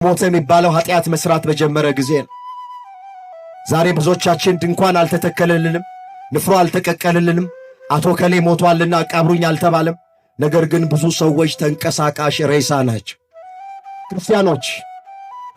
ሞተ የሚባለው ኃጢአት መስራት በጀመረ ጊዜ ነው። ዛሬ ብዙዎቻችን ድንኳን አልተተከለልንም፣ ንፍሮ አልተቀቀልልንም፣ አቶ ከሌ ሞቷልና ቀብሩኝ አልተባለም። ነገር ግን ብዙ ሰዎች ተንቀሳቃሽ ሬሳ ናቸው። ክርስቲያኖች፣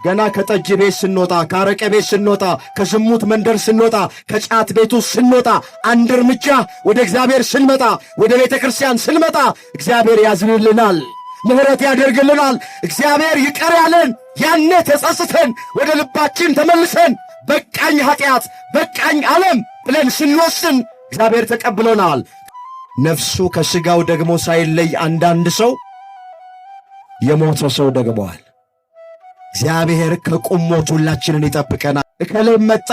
ገና ከጠጅ ቤት ስንወጣ፣ ከአረቄ ቤት ስንወጣ፣ ከዝሙት መንደር ስንወጣ፣ ከጫት ቤቱ ስንወጣ፣ አንድ እርምጃ ወደ እግዚአብሔር ስንመጣ፣ ወደ ቤተ ክርስቲያን ስንመጣ እግዚአብሔር ያዝንልናል፣ ምሕረት ያደርግልናል። እግዚአብሔር ይቅር ያለን ያኔ ተጸጽተን ወደ ልባችን ተመልሰን በቃኝ ኃጢአት፣ በቃኝ ዓለም ብለን ስንወስን እግዚአብሔር ተቀብሎናል። ነፍሱ ከሥጋው ደግሞ ሳይለይ አንዳንድ ሰው የሞተ ሰው ደግመዋል። እግዚአብሔር ከቁም ሞት ሁላችንን ይጠብቀናል። እከሌም መጣ፣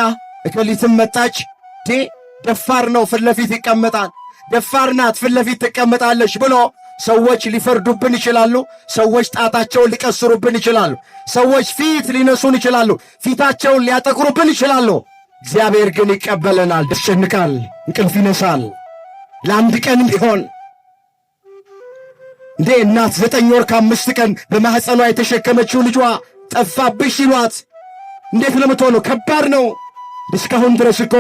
እከሊትም መጣች፣ ደፋር ነው ፊት ለፊት ይቀመጣል፣ ደፋር ናት ፊት ለፊት ትቀመጣለች ብሎ ሰዎች ሊፈርዱብን ይችላሉ። ሰዎች ጣታቸውን ሊቀስሩብን ይችላሉ። ሰዎች ፊት ሊነሱን ይችላሉ። ፊታቸውን ሊያጠቁሩብን ይችላሉ። እግዚአብሔር ግን ይቀበለናል። ያስጨንቃል፣ እንቅልፍ ይነሳል። ለአንድ ቀንም ቢሆን እንዴ እናት 9 ወር ከ5 ቀን በማኅፀኗ የተሸከመችው ልጇ ጠፋብሽ ሲሏት እንዴት ነው የምትሆነው? ከባድ ነው። እስካሁን ድረስ እኮ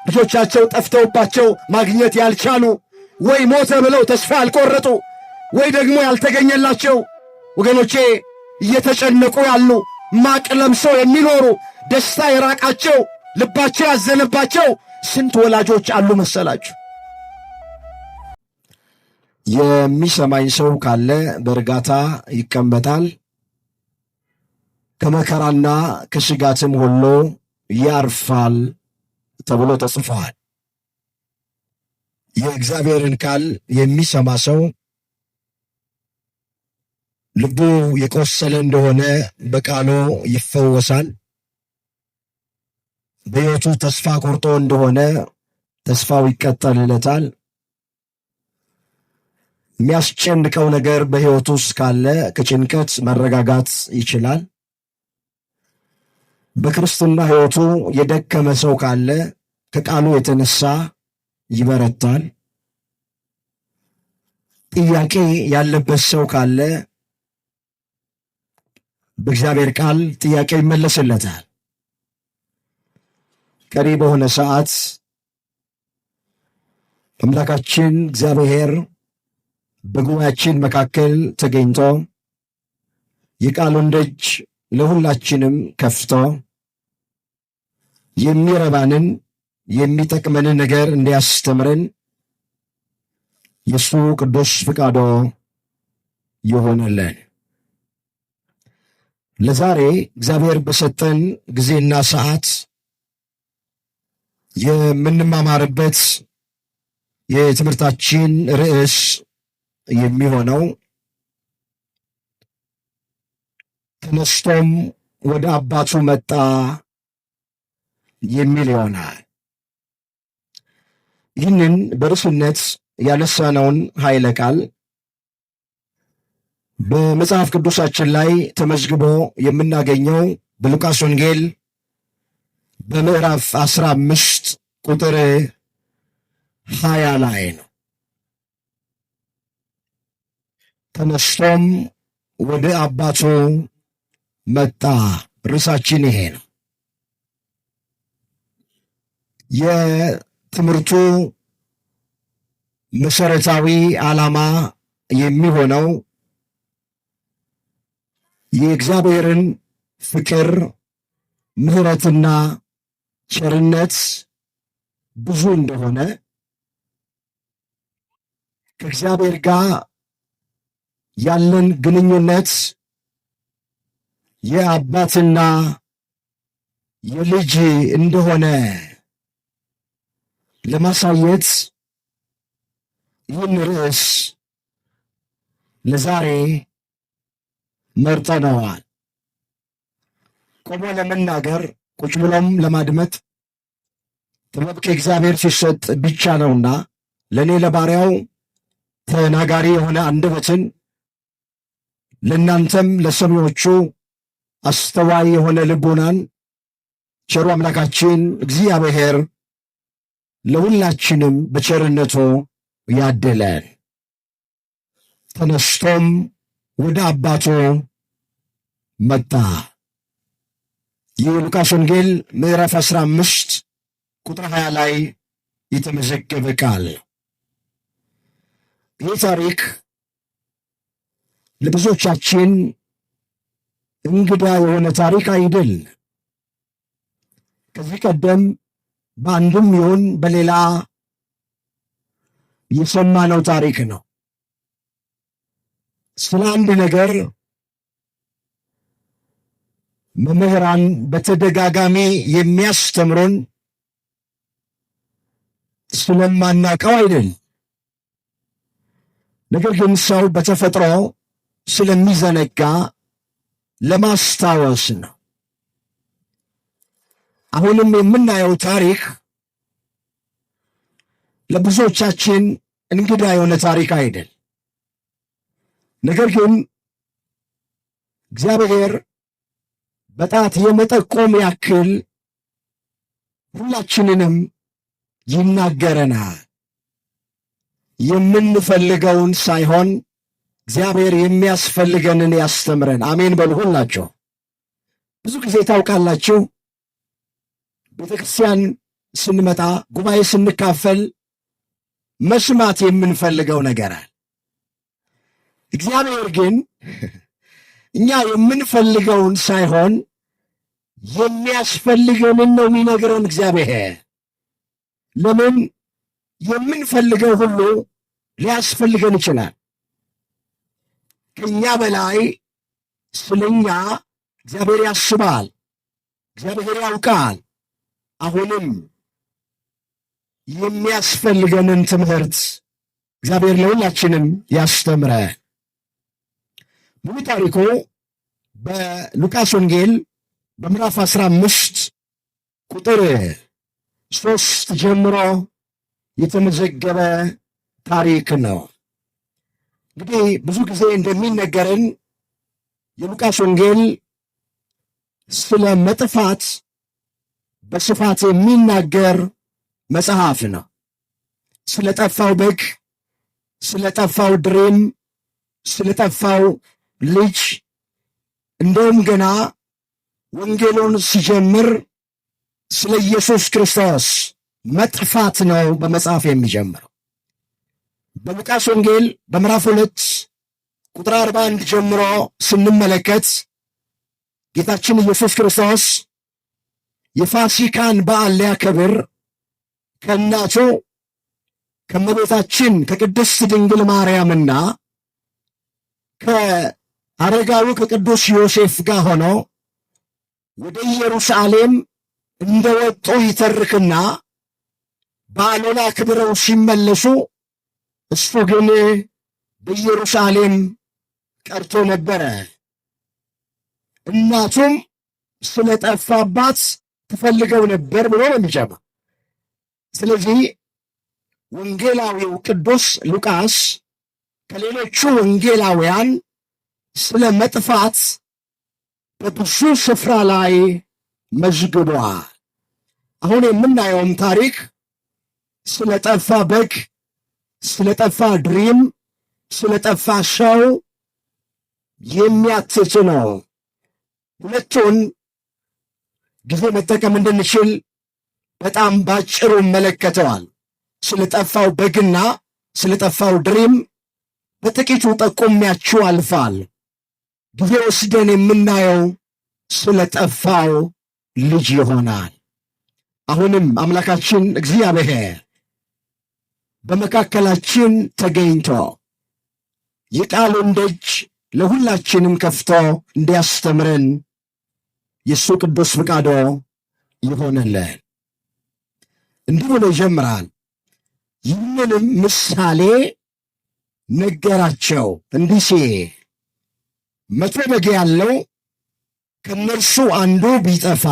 ልጆቻቸው ጠፍተውባቸው ማግኘት ያልቻሉ፣ ወይ ሞተ ብለው ተስፋ ያልቆረጡ፣ ወይ ደግሞ ያልተገኘላቸው ወገኖቼ እየተጨነቁ ያሉ፣ ማቅ ለብሰው የሚኖሩ፣ ደስታ የራቃቸው፣ ልባቸው ያዘነባቸው ስንት ወላጆች አሉ መሰላችሁ? የሚሰማኝ ሰው ካለ በእርጋታ ይቀመጣል፣ ከመከራና ከስጋትም ሁሉ ያርፋል ተብሎ ተጽፏል። የእግዚአብሔርን ቃል የሚሰማ ሰው ልቡ የቆሰለ እንደሆነ በቃሉ ይፈወሳል። በሕይወቱ ተስፋ ቆርጦ እንደሆነ ተስፋው ይቀጠልለታል። የሚያስጨንቀው ነገር በሕይወቱ ውስጥ ካለ ከጭንቀት መረጋጋት ይችላል። በክርስትና ሕይወቱ የደከመ ሰው ካለ ከቃሉ የተነሳ ይበረታል። ጥያቄ ያለበት ሰው ካለ በእግዚአብሔር ቃል ጥያቄ ይመለስለታል። ቀሪ በሆነ ሰዓት አምላካችን እግዚአብሔር በጉባኤያችን መካከል ተገኝቶ የቃሉን ደጅ ለሁላችንም ከፍቶ የሚረባንን የሚጠቅመንን ነገር እንዲያስተምረን የእሱ ቅዱስ ፍቃዶ ይሆንልን። ለዛሬ እግዚአብሔር በሰጠን ጊዜና ሰዓት የምንማማርበት የትምህርታችን ርዕስ የሚሆነው ተነስቶም ወደ አባቱ መጣ የሚል ይሆናል። ይህንን በርዕስነት ያነሳነውን ኃይለ ቃል በመጽሐፍ ቅዱሳችን ላይ ተመዝግቦ የምናገኘው በሉቃስ ወንጌል በምዕራፍ 15 ቁጥር 20 ላይ ነው። ተነስቶም ወደ አባቱ መጣ። ርዕሳችን ይሄ ነው። የትምህርቱ መሰረታዊ ዓላማ የሚሆነው የእግዚአብሔርን ፍቅር፣ ምሕረትና ቸርነት ብዙ እንደሆነ፣ ከእግዚአብሔር ጋር ያለን ግንኙነት የአባትና የልጅ እንደሆነ ለማሳየት ይህን ርዕስ ለዛሬ መርጠነዋል። ቆሞ ለመናገር፣ ቁጭ ብሎም ለማድመጥ ጥበብ ከእግዚአብሔር ሲሰጥ ብቻ ነውና ለእኔ ለባሪያው ተናጋሪ የሆነ አንደበትን፣ ለእናንተም ለሰሚዎቹ አስተዋይ የሆነ ልቦናን ቸሩ አምላካችን እግዚአብሔር ለሁላችንም በቸርነቱ ያደለን። ተነስቶም ወደ አባቱ መጣ። የሉቃስ ወንጌል ምዕራፍ 15 ቁጥር 20 ላይ የተመዘገበ ቃል። ይህ ታሪክ ለብዙዎቻችን እንግዳ የሆነ ታሪክ አይደል። ከዚህ ቀደም በአንዱም ይሁን በሌላ የሰማነው ታሪክ ነው። ስለ አንድ ነገር መምህራን በተደጋጋሚ የሚያስተምሩን ስለማናቀው አይደል። ነገር ግን ሰው በተፈጥሮ ስለሚዘነጋ ለማስታወስ ነው። አሁንም የምናየው ታሪክ ለብዙዎቻችን እንግዳ የሆነ ታሪክ አይደል። ነገር ግን እግዚአብሔር በጣት የመጠቆም ያክል ሁላችንንም ይናገረናል። የምንፈልገውን ሳይሆን እግዚአብሔር የሚያስፈልገንን ያስተምረን። አሜን በሉ ሁላችሁ። ብዙ ጊዜ ታውቃላችሁ፣ ቤተ ክርስቲያን ስንመጣ ጉባኤ ስንካፈል መስማት የምንፈልገው ነገር አለ። እግዚአብሔር ግን እኛ የምንፈልገውን ሳይሆን የሚያስፈልገንን ነው የሚነግረን እግዚአብሔር። ለምን የምንፈልገው ሁሉ ሊያስፈልገን ይችላል። ከእኛ በላይ ስለኛ እግዚአብሔር ያስባል፣ እግዚአብሔር ያውቃል። አሁንም የሚያስፈልገንን ትምህርት እግዚአብሔር ለሁላችንም ያስተምረ። ሙሉ ታሪኩ በሉቃስ ወንጌል በምዕራፍ 15 ቁጥር 3 ጀምሮ የተመዘገበ ታሪክ ነው። እንግዲህ ብዙ ጊዜ እንደሚነገረን የሉቃስ ወንጌል ስለ መጥፋት በስፋት የሚናገር መጽሐፍ ነው። ስለ ጠፋው በግ፣ ስለ ጠፋው ድሪም፣ ስለ ጠፋው ልጅ እንደውም ገና ወንጌሉን ሲጀምር ስለ ኢየሱስ ክርስቶስ መጥፋት ነው በመጽሐፍ የሚጀምረው። በሉቃስ ወንጌል በምዕራፍ 2 ቁጥር 41 ጀምሮ ስንመለከት ጌታችን ኢየሱስ ክርስቶስ የፋሲካን በዓል ሊያከብር ከእናቱ ከእመቤታችን ከቅድስት ድንግል ማርያምና ከአረጋዊ ከቅዱስ ዮሴፍ ጋር ሆኖ ወደ ኢየሩሳሌም እንደወጡ ይተርክና በዓሉን አክብረው ሲመለሱ እሱ ግን በኢየሩሳሌም ቀርቶ ነበረ። እናቱም ስለጠፋባት ትፈልገው ነበር ብሎ ነው የሚጀምረው። ስለዚህ ወንጌላዊው ቅዱስ ሉቃስ ከሌሎቹ ወንጌላውያን ስለ መጥፋት በብዙ ስፍራ ላይ መዝግቧል። አሁን የምናየውም ታሪክ ስለጠፋ በግ፣ ስለጠፋ ድሪም፣ ስለጠፋ ሰው የሚያትት ነው። ሁለቱን ጊዜ መጠቀም እንድንችል በጣም ባጭሩ መለከተዋል። ስለጠፋው በግና ስለጠፋው ድሪም በጥቂቱ ጠቁሚያችሁ አልፋል። ጊዜ ወስደን የምናየው ስለጠፋው ልጅ ይሆናል። አሁንም አምላካችን እግዚአብሔር በመካከላችን ተገኝቶ የቃሉን ደጅ ለሁላችንም ከፍቶ እንዲያስተምረን የእሱ ቅዱስ ፍቃዶ ይሆንልን። እንዲህ ብሎ ይጀምራል። ይህንንም ምሳሌ ነገራቸው እንዲህ ሲል፣ 100 በግ ያለው ከእነርሱ አንዱ ቢጠፋ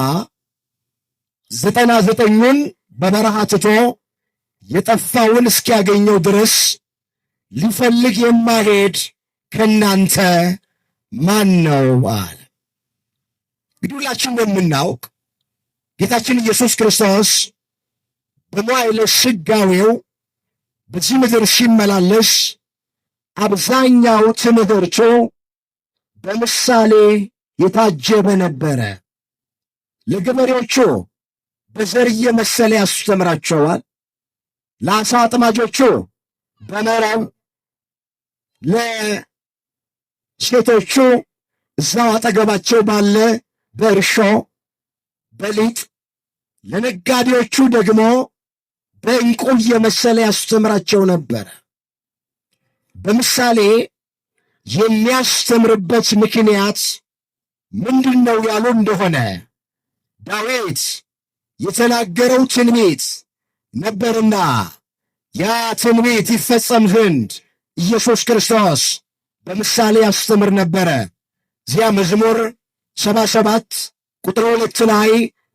99ኙን በበረሃ ትቶ የጠፋውን እስኪያገኘው ድረስ ሊፈልግ የማይሄድ ከእናንተ ማን ነው አለ። እንግዲህ ሁላችን እንደምናውቅ ጌታችን ኢየሱስ ክርስቶስ በመዋዕለ ሥጋዌው በዚህ ምድር ሲመላለስ አብዛኛው ትምህርቱ በምሳሌ የታጀበ ነበረ። ለገበሬዎቹ በዘር እየመሰለ ያስተምራቸዋል። ለአሳ አጥማጆቹ በመረብ፣ ለሴቶቹ እዛው አጠገባቸው ባለ በእርሾ በሊጥ፣ ለነጋዴዎቹ ደግሞ በዕንቁ እየመሰለ ያስተምራቸው ነበረ። በምሳሌ የሚያስተምርበት ምክንያት ምንድን ነው ያሉ እንደሆነ ዳዊት የተናገረው ትንቢት ነበርና ያ ትንቢት ይፈጸም ዘንድ ኢየሱስ ክርስቶስ በምሳሌ ያስተምር ነበረ። እዚያ መዝሙር 77 ቁጥር 2 ላይ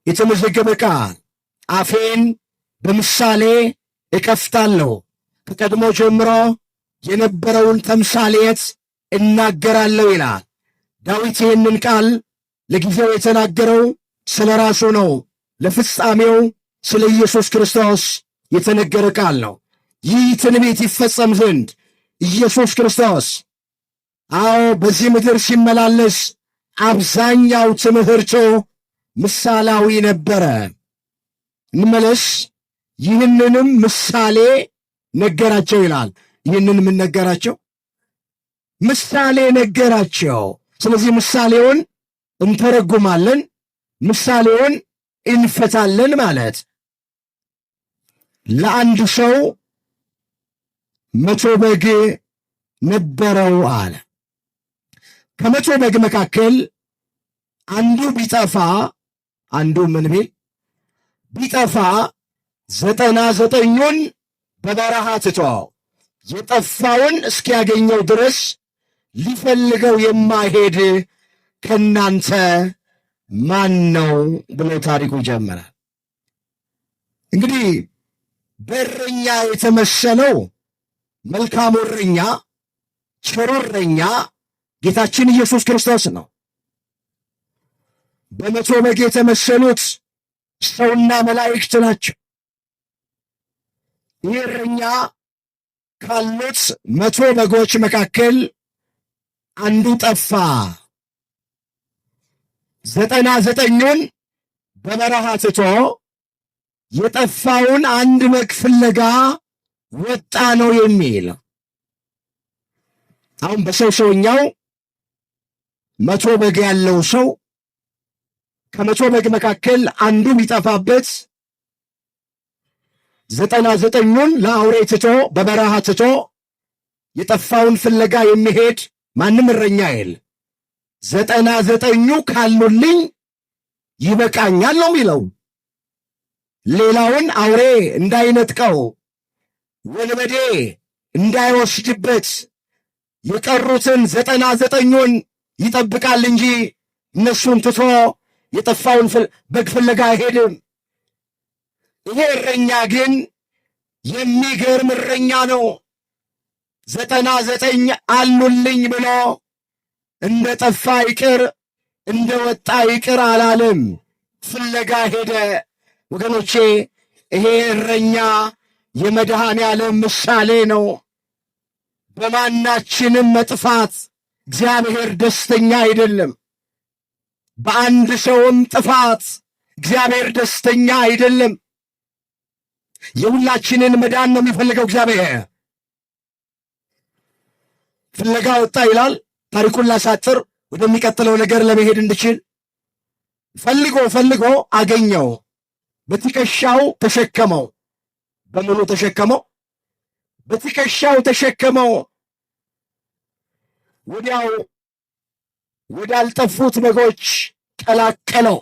የተመዘገበ ቃል አፌን በምሳሌ እከፍታለሁ፣ ከቀድሞ ጀምሮ የነበረውን ተምሳሌት እናገራለሁ ይላል። ዳዊት ይህንን ቃል ለጊዜው የተናገረው ስለ ራሱ ነው። ለፍጻሜው ስለ ኢየሱስ ክርስቶስ የተነገረ ቃል ነው። ይህ ትንቢት ይፈጸም ዘንድ ኢየሱስ ክርስቶስ አዎ በዚህ ምድር ሲመላለስ አብዛኛው ትምህርቱ ምሳሌያዊ ነበረ። እንመለስ። ይህንንም ምሳሌ ነገራቸው ይላል። ይህንን ምን ነገራቸው? ምሳሌ ነገራቸው። ስለዚህ ምሳሌውን እንተረጉማለን፣ ምሳሌውን እንፈታለን ማለት ለአንድ ሰው 100 በግ ነበረው አለ። ከ100 በግ መካከል አንዱ ቢጠፋ፣ አንዱ ምን ቢል ቢጠፋ 99ኙን በበረሃ ትቶ የጠፋውን እስኪያገኘው ድረስ ሊፈልገው የማይሄድ ከናንተ ማን ነው ብሎ ታሪኩ ይጀምራል። እንግዲህ በእረኛ የተመሰለው መልካሙ እረኛ፣ ቸሩ እረኛ ጌታችን ኢየሱስ ክርስቶስ ነው። በ100 በግ የተመሰሉት ሰውና መላእክት ናቸው። ይህ እረኛ ካሉት 100 በጎች መካከል አንዱ ጠፋ። 99ኙን በበረሃ ትቶ የጠፋውን አንድ በግ ፍለጋ ወጣ ነው የሚል። አሁን በሰው ሰውኛው 100 በግ ያለው ሰው ከ100 በግ መካከል አንዱ ቢጠፋበት 99ኙን ለአውሬ ትቶ በበረሃ ትቶ የጠፋውን ፍለጋ የሚሄድ ማንም እረኛ የለ። 99ኙ ካሉልኝ ይበቃኛል ነው የሚለው። ሌላውን አውሬ እንዳይነጥቀው፣ ወንበዴ እንዳይወስድበት የቀሩትን 99ኙን ይጠብቃል እንጂ እነሱን ትቶ የጠፋውን በግ ፍለጋ አይሄድም። ይሄ እረኛ ግን የሚገርም እረኛ ነው። 99 አሉልኝ ብሎ እንደ ጠፋ ይቅር እንደ ወጣ ይቅር አላለም። ፍለጋ ሄደ። ወገኖቼ ይሄ እረኛ የመድኃኔ ዓለም ምሳሌ ነው። በማናችንም መጥፋት እግዚአብሔር ደስተኛ አይደለም። በአንድ ሰውም ጥፋት እግዚአብሔር ደስተኛ አይደለም። የሁላችንን መዳን ነው የሚፈልገው እግዚአብሔር። ፍለጋ ወጣ ይላል። ታሪኩን ላሳጥር ወደሚቀጥለው ነገር ለመሄድ እንድችል፣ ፈልጎ ፈልጎ አገኘው። በትከሻው ተሸከመው። በምኑ ተሸከመው? በትከሻው ተሸከመው። ወዲያው ወዳልጠፉት በጎች ቀላቀለው።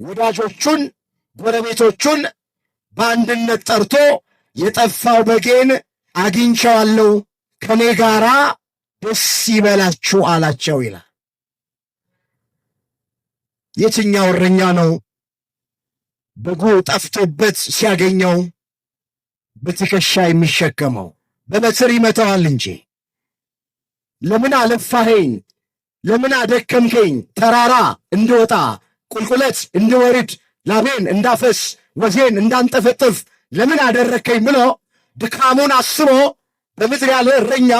ወዳጆቹን ጎረቤቶቹን በአንድነት ጠርቶ የጠፋው በጌን አግኝቼዋለሁ፣ ከኔ ጋራ ደስ ይበላችሁ አላቸው ይላል። የትኛው እረኛ ነው በጉ ጠፍቶበት ሲያገኘው በትከሻ የሚሸከመው? በበትር ይመታዋል እንጂ። ለምን አለፋኸኝ? ለምን አደከምከኝ? ተራራ እንድወጣ ቁልቁለት እንድወርድ ላቤን እንዳፈስ ወዜን እንዳንጠፈጥፍ ለምን አደረከኝ ብሎ ድካሙን አስቦ በምድር ያለ እረኛ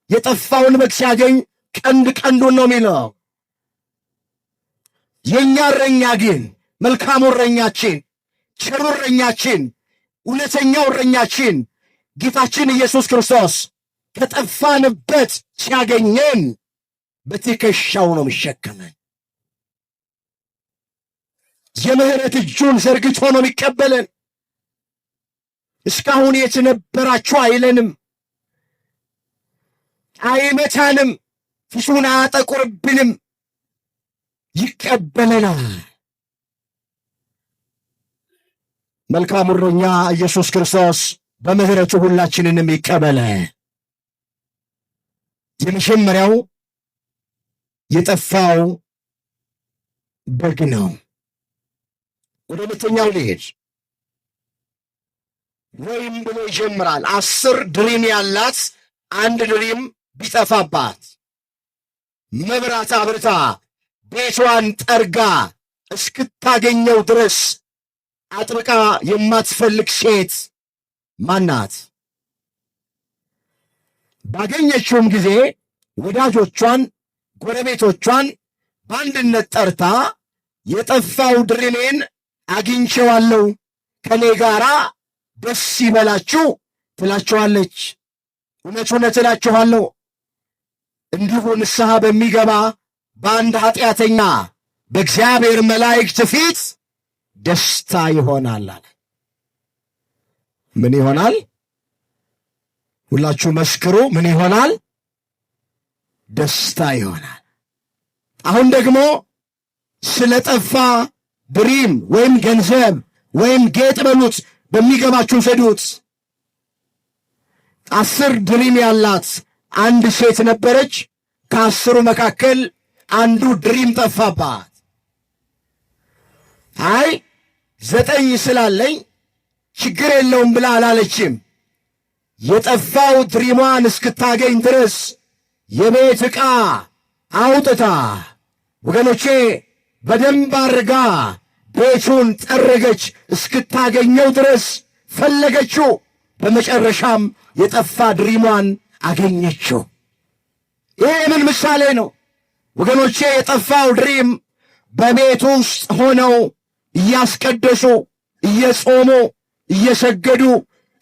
የጠፋውን በግ ሲያገኝ ቀንድ ቀንዱን ነው የሚለው። የእኛ እረኛ ግን መልካሙ እረኛችን፣ ቸሩ እረኛችን፣ እውነተኛው እረኛችን ጌታችን ኢየሱስ ክርስቶስ ከጠፋንበት ሲያገኘን በትከሻው ነው የሚሸከመን። የምህረት እጁን ዘርግቶ ነው የሚቀበለን። እስካሁን የት ነበራችሁ አይለንም፣ አይመታንም፣ ፊቱን አያጠቁርብንም፣ ይቀበለናል። መልካሙ እረኛ ኢየሱስ ክርስቶስ በምህረቱ ሁላችንንም ይቀበለ። የመጀመሪያው የጠፋው በግ ነው። ወደ ሁለተኛው ልሄድ። ወይም ብሎ ይጀምራል። 10 ድሪም ያላት አንድ ድሪም ቢጠፋባት መብራት አብርታ ቤቷን ጠርጋ እስክታገኘው ድረስ አጥብቃ የማትፈልግ ሴት ማናት? ባገኘችውም ጊዜ ወዳጆቿን፣ ጎረቤቶቿን በአንድነት ጠርታ የጠፋው ድሪሜን አግኝቼዋለሁ፣ ከኔ ጋራ ደስ ይበላችሁ ትላችኋለች። እውነት እውነት እላችኋለሁ እንዲሁ ንስሐ በሚገባ በአንድ ኃጢአተኛ በእግዚአብሔር መላእክት ፊት ደስታ ይሆናል አለ። ምን ይሆናል? ሁላችሁ መስክሩ። ምን ይሆናል? ደስታ ይሆናል። አሁን ደግሞ ስለጠፋ ድሪም ወይም ገንዘብ ወይም ጌጥ በሉት፣ በሚገባችሁ ሰዱት። 10 ድሪም ያላት አንድ ሴት ነበረች። ከ10ሩ መካከል አንዱ ድሪም ጠፋባት። አይ 9 ስላለኝ ችግር የለውም ብላ አላለችም። የጠፋው ድሪሟን እስክታገኝ ድረስ የቤት ዕቃ አውጥታ ወገኖቼ በደንብ አድርጋ ቤቱን ጠረገች፣ እስክታገኘው ድረስ ፈለገችው። በመጨረሻም የጠፋ ድሪሟን አገኘችው። ይሄ ምን ምሳሌ ነው ወገኖቼ? የጠፋው ድሪም በቤት ውስጥ ሆነው እያስቀደሱ እየጾሙ እየሰገዱ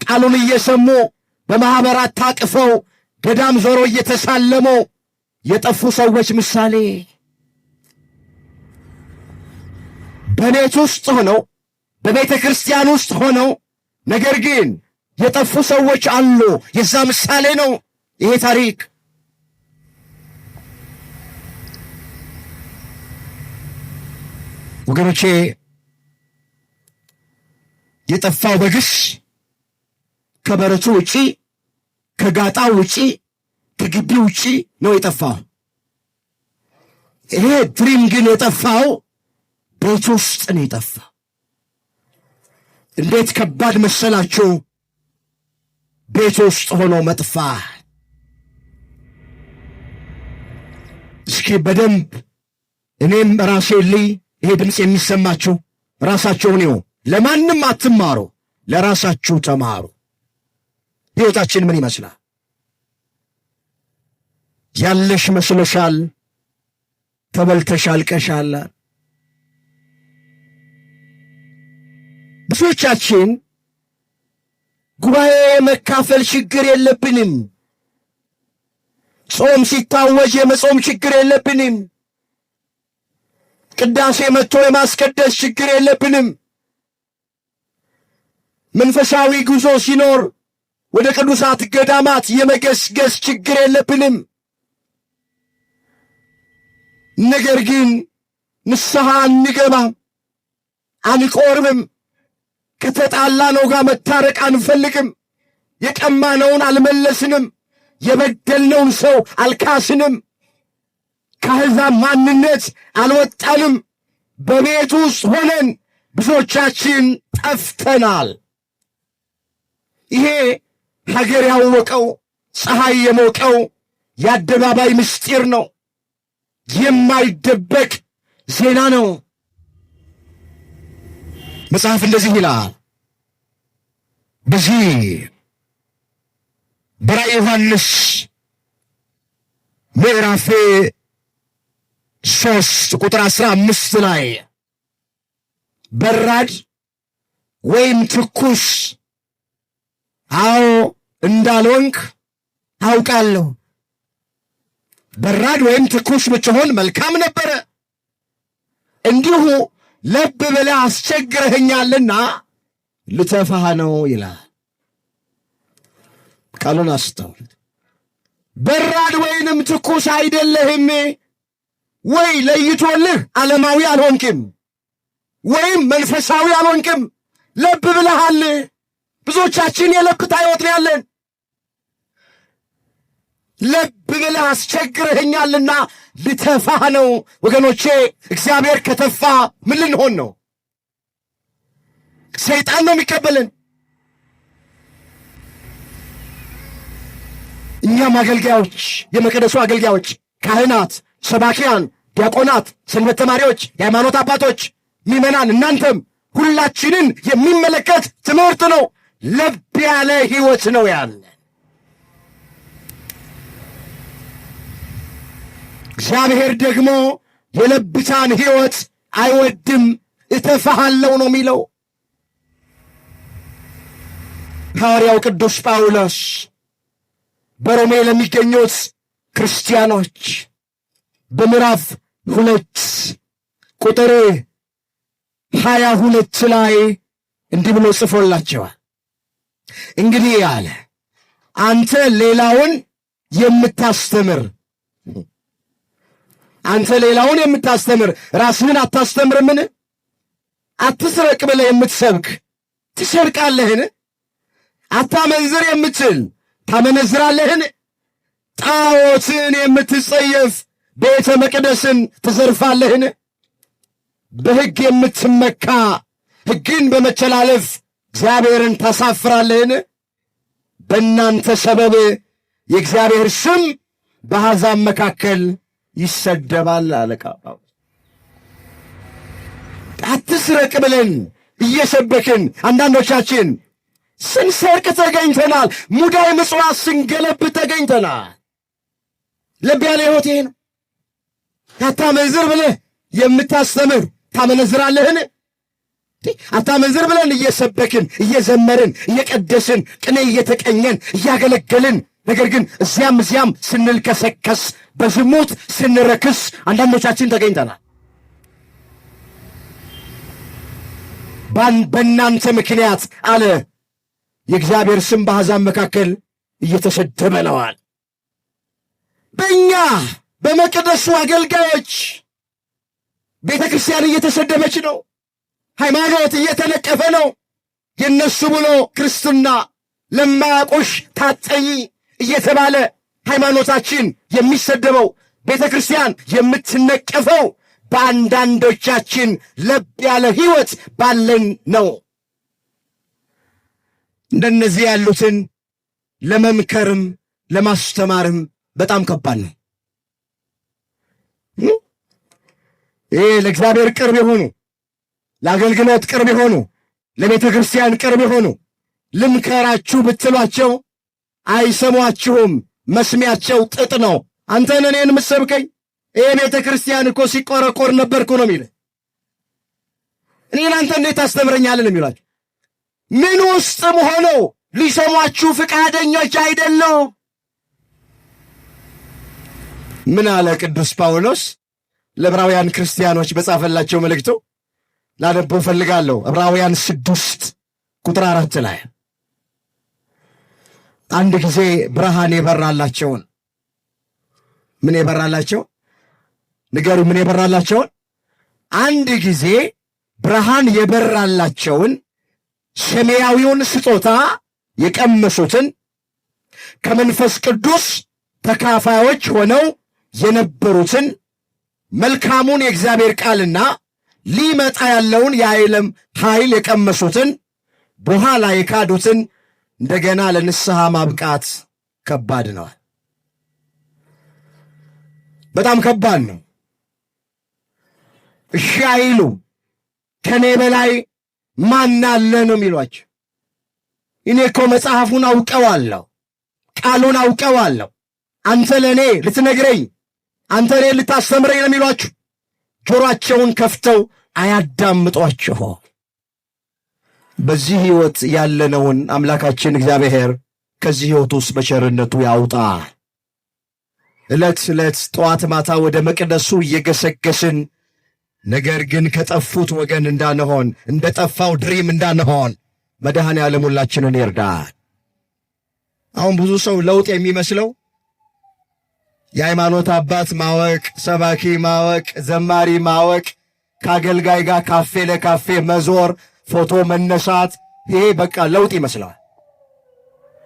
ቃሉን እየሰሙ በማኅበራት ታቅፈው ገዳም ዞሮ እየተሳለሙ የጠፉ ሰዎች ምሳሌ። በቤት ውስጥ ሆነው በቤተ ክርስቲያን ውስጥ ሆነው ነገር ግን የጠፉ ሰዎች አሉ። የዛ ምሳሌ ነው ይሄ ታሪክ። ወገኖቼ የጠፋው በግስ ከበረቱ ውጪ ከጋጣው ውጪ ከግቢው ውጪ ነው የጠፋው። ይሄ ድሪም ግን የጠፋው ቤት ውስጥ ነው የጠፋው። እንዴት ከባድ መሰላችሁ! ቤት ውስጥ ሆኖ መጥፋት። እስኪ በደንብ እኔም ራሴ ልይ። ይሄ ድምፅ የሚሰማችሁ ራሳችሁን ይሁ። ለማንም አትማሩ፣ ለራሳችሁ ተማሩ። ሕይወታችን ምን ይመስላል? ያለሽ መስሎሻል፣ ተበልተሽ አልቀሻል። ብዙዎቻችን ጉባኤ የመካፈል ችግር የለብንም። ጾም ሲታወጅ የመጾም ችግር የለብንም። ቅዳሴ መጥቶ የማስቀደስ ችግር የለብንም። መንፈሳዊ ጉዞ ሲኖር ወደ ቅዱሳት ገዳማት የመገስገስ ችግር የለብንም። ነገር ግን ንስሐ አንገባም፣ አንቆርብም። ከተጣላነው ጋር መታረቅ አንፈልግም። የቀማነውን አልመለስንም። የበደልነውን ሰው አልካስንም። ከአሕዛብ ማንነት አልወጣንም። በቤት ውስጥ ሆነን ብዙዎቻችን ጠፍተናል። ይሄ ሀገር ያወቀው ፀሐይ የሞቀው የአደባባይ ምስጢር ነው። የማይደበቅ ዜና ነው። መጽሐፍ እንደዚህ ይላል። በዚህ በራእየ ዮሐንስ ምዕራፍ 3 ቁጥር 15 ላይ በራድ ወይም ትኩስ አዎ እንዳልሆንክ አውቃለሁ። በራድ ወይም ትኩስ ብትሆን መልካም ነበረ። እንዲሁ ለብ ብለህ አስቸግረኸኛልና ልተፋህ ነው ይላል። ቃሉን አስተውሉት። በራድ ወይንም ትኩስ አይደለህም ወይ ለይቶልህ ዓለማዊ አልሆንክም ወይም መንፈሳዊ አልሆንክም። ለብ ብለሃል። ብዙዎቻችን የለብታ ሕይወት ነው ያለን። ለብ ብለህ አስቸግረኸኛልና ልተፋህ ነው። ወገኖቼ እግዚአብሔር ከተፋ ምን ልንሆን ነው? ሰይጣን ነው የሚቀበልን። እኛም አገልጋዮች፣ የመቅደሱ አገልጋዮች፣ ካህናት፣ ሰባኪያን፣ ዲያቆናት፣ ሰንበት ተማሪዎች፣ የሃይማኖት አባቶች፣ ምዕመናን፣ እናንተም ሁላችንን የሚመለከት ትምህርት ነው። ለብ ያለ ሕይወት ነው ያለን። እግዚአብሔር ደግሞ የለብታን ሕይወት አይወድም። እተፋሃለው ነው የሚለው። ሐዋርያው ቅዱስ ጳውሎስ በሮሜ ለሚገኙት ክርስቲያኖች በምዕራፍ 2 ቁጥር 22 ላይ እንዲህ ብሎ ጽፎላቸዋል። እንግዲህ አለ አንተ ሌላውን የምታስተምር አንተ ሌላውን የምታስተምር ራስህን አታስተምርምን? አትስረቅ ብለህ የምትሰብክ ትሰርቃለህን? አታመንዝር የምትል ታመነዝራለህን? ጣዖትን የምትጸየፍ ቤተ መቅደስን ትዘርፋለህን? በሕግ የምትመካ ሕግን በመተላለፍ እግዚአብሔርን ታሳፍራለህን? በእናንተ ሰበብ የእግዚአብሔር ስም በአሕዛብ መካከል ይሰደባል። አለቃ አትስረቅ ብለን እየሰበክን አንዳንዶቻችን ስንሰርቅ ተገኝተናል። ሙዳይ ምጽዋት ስንገለብ ተገኝተናል። ለብ ያለ ሕይወት ይሄ ነው። አታመንዝር ብለህ የምታስተምር ታመነዝራለህን? አታመንዝር ብለን እየሰበክን እየዘመርን እየቀደስን ቅኔ እየተቀኘን እያገለገልን፣ ነገር ግን እዚያም እዚያም ስንልከሰከስ በዝሙት ስንረክስ አንዳንዶቻችን ተገኝተናል። በእናንተ ምክንያት አለ የእግዚአብሔር ስም በአሕዛብ መካከል እየተሰደበ ነዋል። በእኛ በመቅደሱ አገልጋዮች ቤተ ክርስቲያን እየተሰደበች ነው። ሃይማኖት እየተነቀፈ ነው። የነሱ ብሎ ክርስትና ለማያውቁሽ ታጠይ እየተባለ ሃይማኖታችን የሚሰደበው፣ ቤተ ክርስቲያን የምትነቀፈው በአንዳንዶቻችን ለብ ያለ ሕይወት ባለን ነው። እንደነዚህ ያሉትን ለመምከርም ለማስተማርም በጣም ከባድ ነው። ይህ ለእግዚአብሔር ቅርብ የሆኑ፣ ለአገልግሎት ቅርብ የሆኑ፣ ለቤተ ክርስቲያን ቅርብ የሆኑ ልምከራችሁ ብትሏቸው አይሰሟችሁም። መስሚያቸው ጥጥ ነው። አንተን እኔን የምትሰብከኝ ይሄ ቤተ ክርስቲያን እኮ ሲቆረቆር ነበርኩ ነው የሚልህ። እኔን አንተ እንዴት ታስተምረኛለህ ነው የሚሏቸው። ምን ውስጥም ሆነው ሊሰሟችሁ ፈቃደኞች አይደሉም። ምን አለ ቅዱስ ጳውሎስ ለዕብራውያን ክርስቲያኖች በጻፈላቸው መልእክቱ? ላነበው እፈልጋለሁ። ዕብራውያን 6 ቁጥር 4 ላይ አንድ ጊዜ ብርሃን የበራላቸውን፣ ምን የበራላቸው ንገሩ፣ ምን የበራላቸውን? አንድ ጊዜ ብርሃን የበራላቸውን፣ ሰማያዊውን ስጦታ የቀመሱትን፣ ከመንፈስ ቅዱስ ተካፋዮች ሆነው የነበሩትን፣ መልካሙን የእግዚአብሔር ቃልና ሊመጣ ያለውን የዓለም ኃይል የቀመሱትን፣ በኋላ የካዱትን እንደገና ለንስሐ ማብቃት ከባድ ነው። በጣም ከባድ ነው። እሺ አይሉ፣ ከኔ በላይ ማን አለ ነው የሚሏቸው። እኔ እኮ መጽሐፉን አውቀዋለሁ፣ ቃሉን አውቀዋለሁ። አንተ ለእኔ ልትነግረኝ አንተ እኔን ልታስተምረኝ ነው የሚሏችሁ። ጆሮአቸውን ከፍተው አያዳምጧችሁ። በዚህ ሕይወት ያለነውን አምላካችን እግዚአብሔር ከዚህ ሕይወት ውስጥ በቸርነቱ ያውጣ። ዕለት ዕለት ጠዋት ማታ ወደ መቅደሱ እየገሰገስን ነገር ግን ከጠፉት ወገን እንዳንሆን፣ እንደ ጠፋው ድሪም እንዳንሆን መድኃኔ ዓለም ሁላችንን ይርዳል። አሁን ብዙ ሰው ለውጥ የሚመስለው የሃይማኖት አባት ማወቅ፣ ሰባኪ ማወቅ፣ ዘማሪ ማወቅ፣ ከአገልጋይ ጋር ካፌ ለካፌ መዞር፣ ፎቶ መነሳት፣ ይሄ በቃ ለውጥ ይመስለዋል።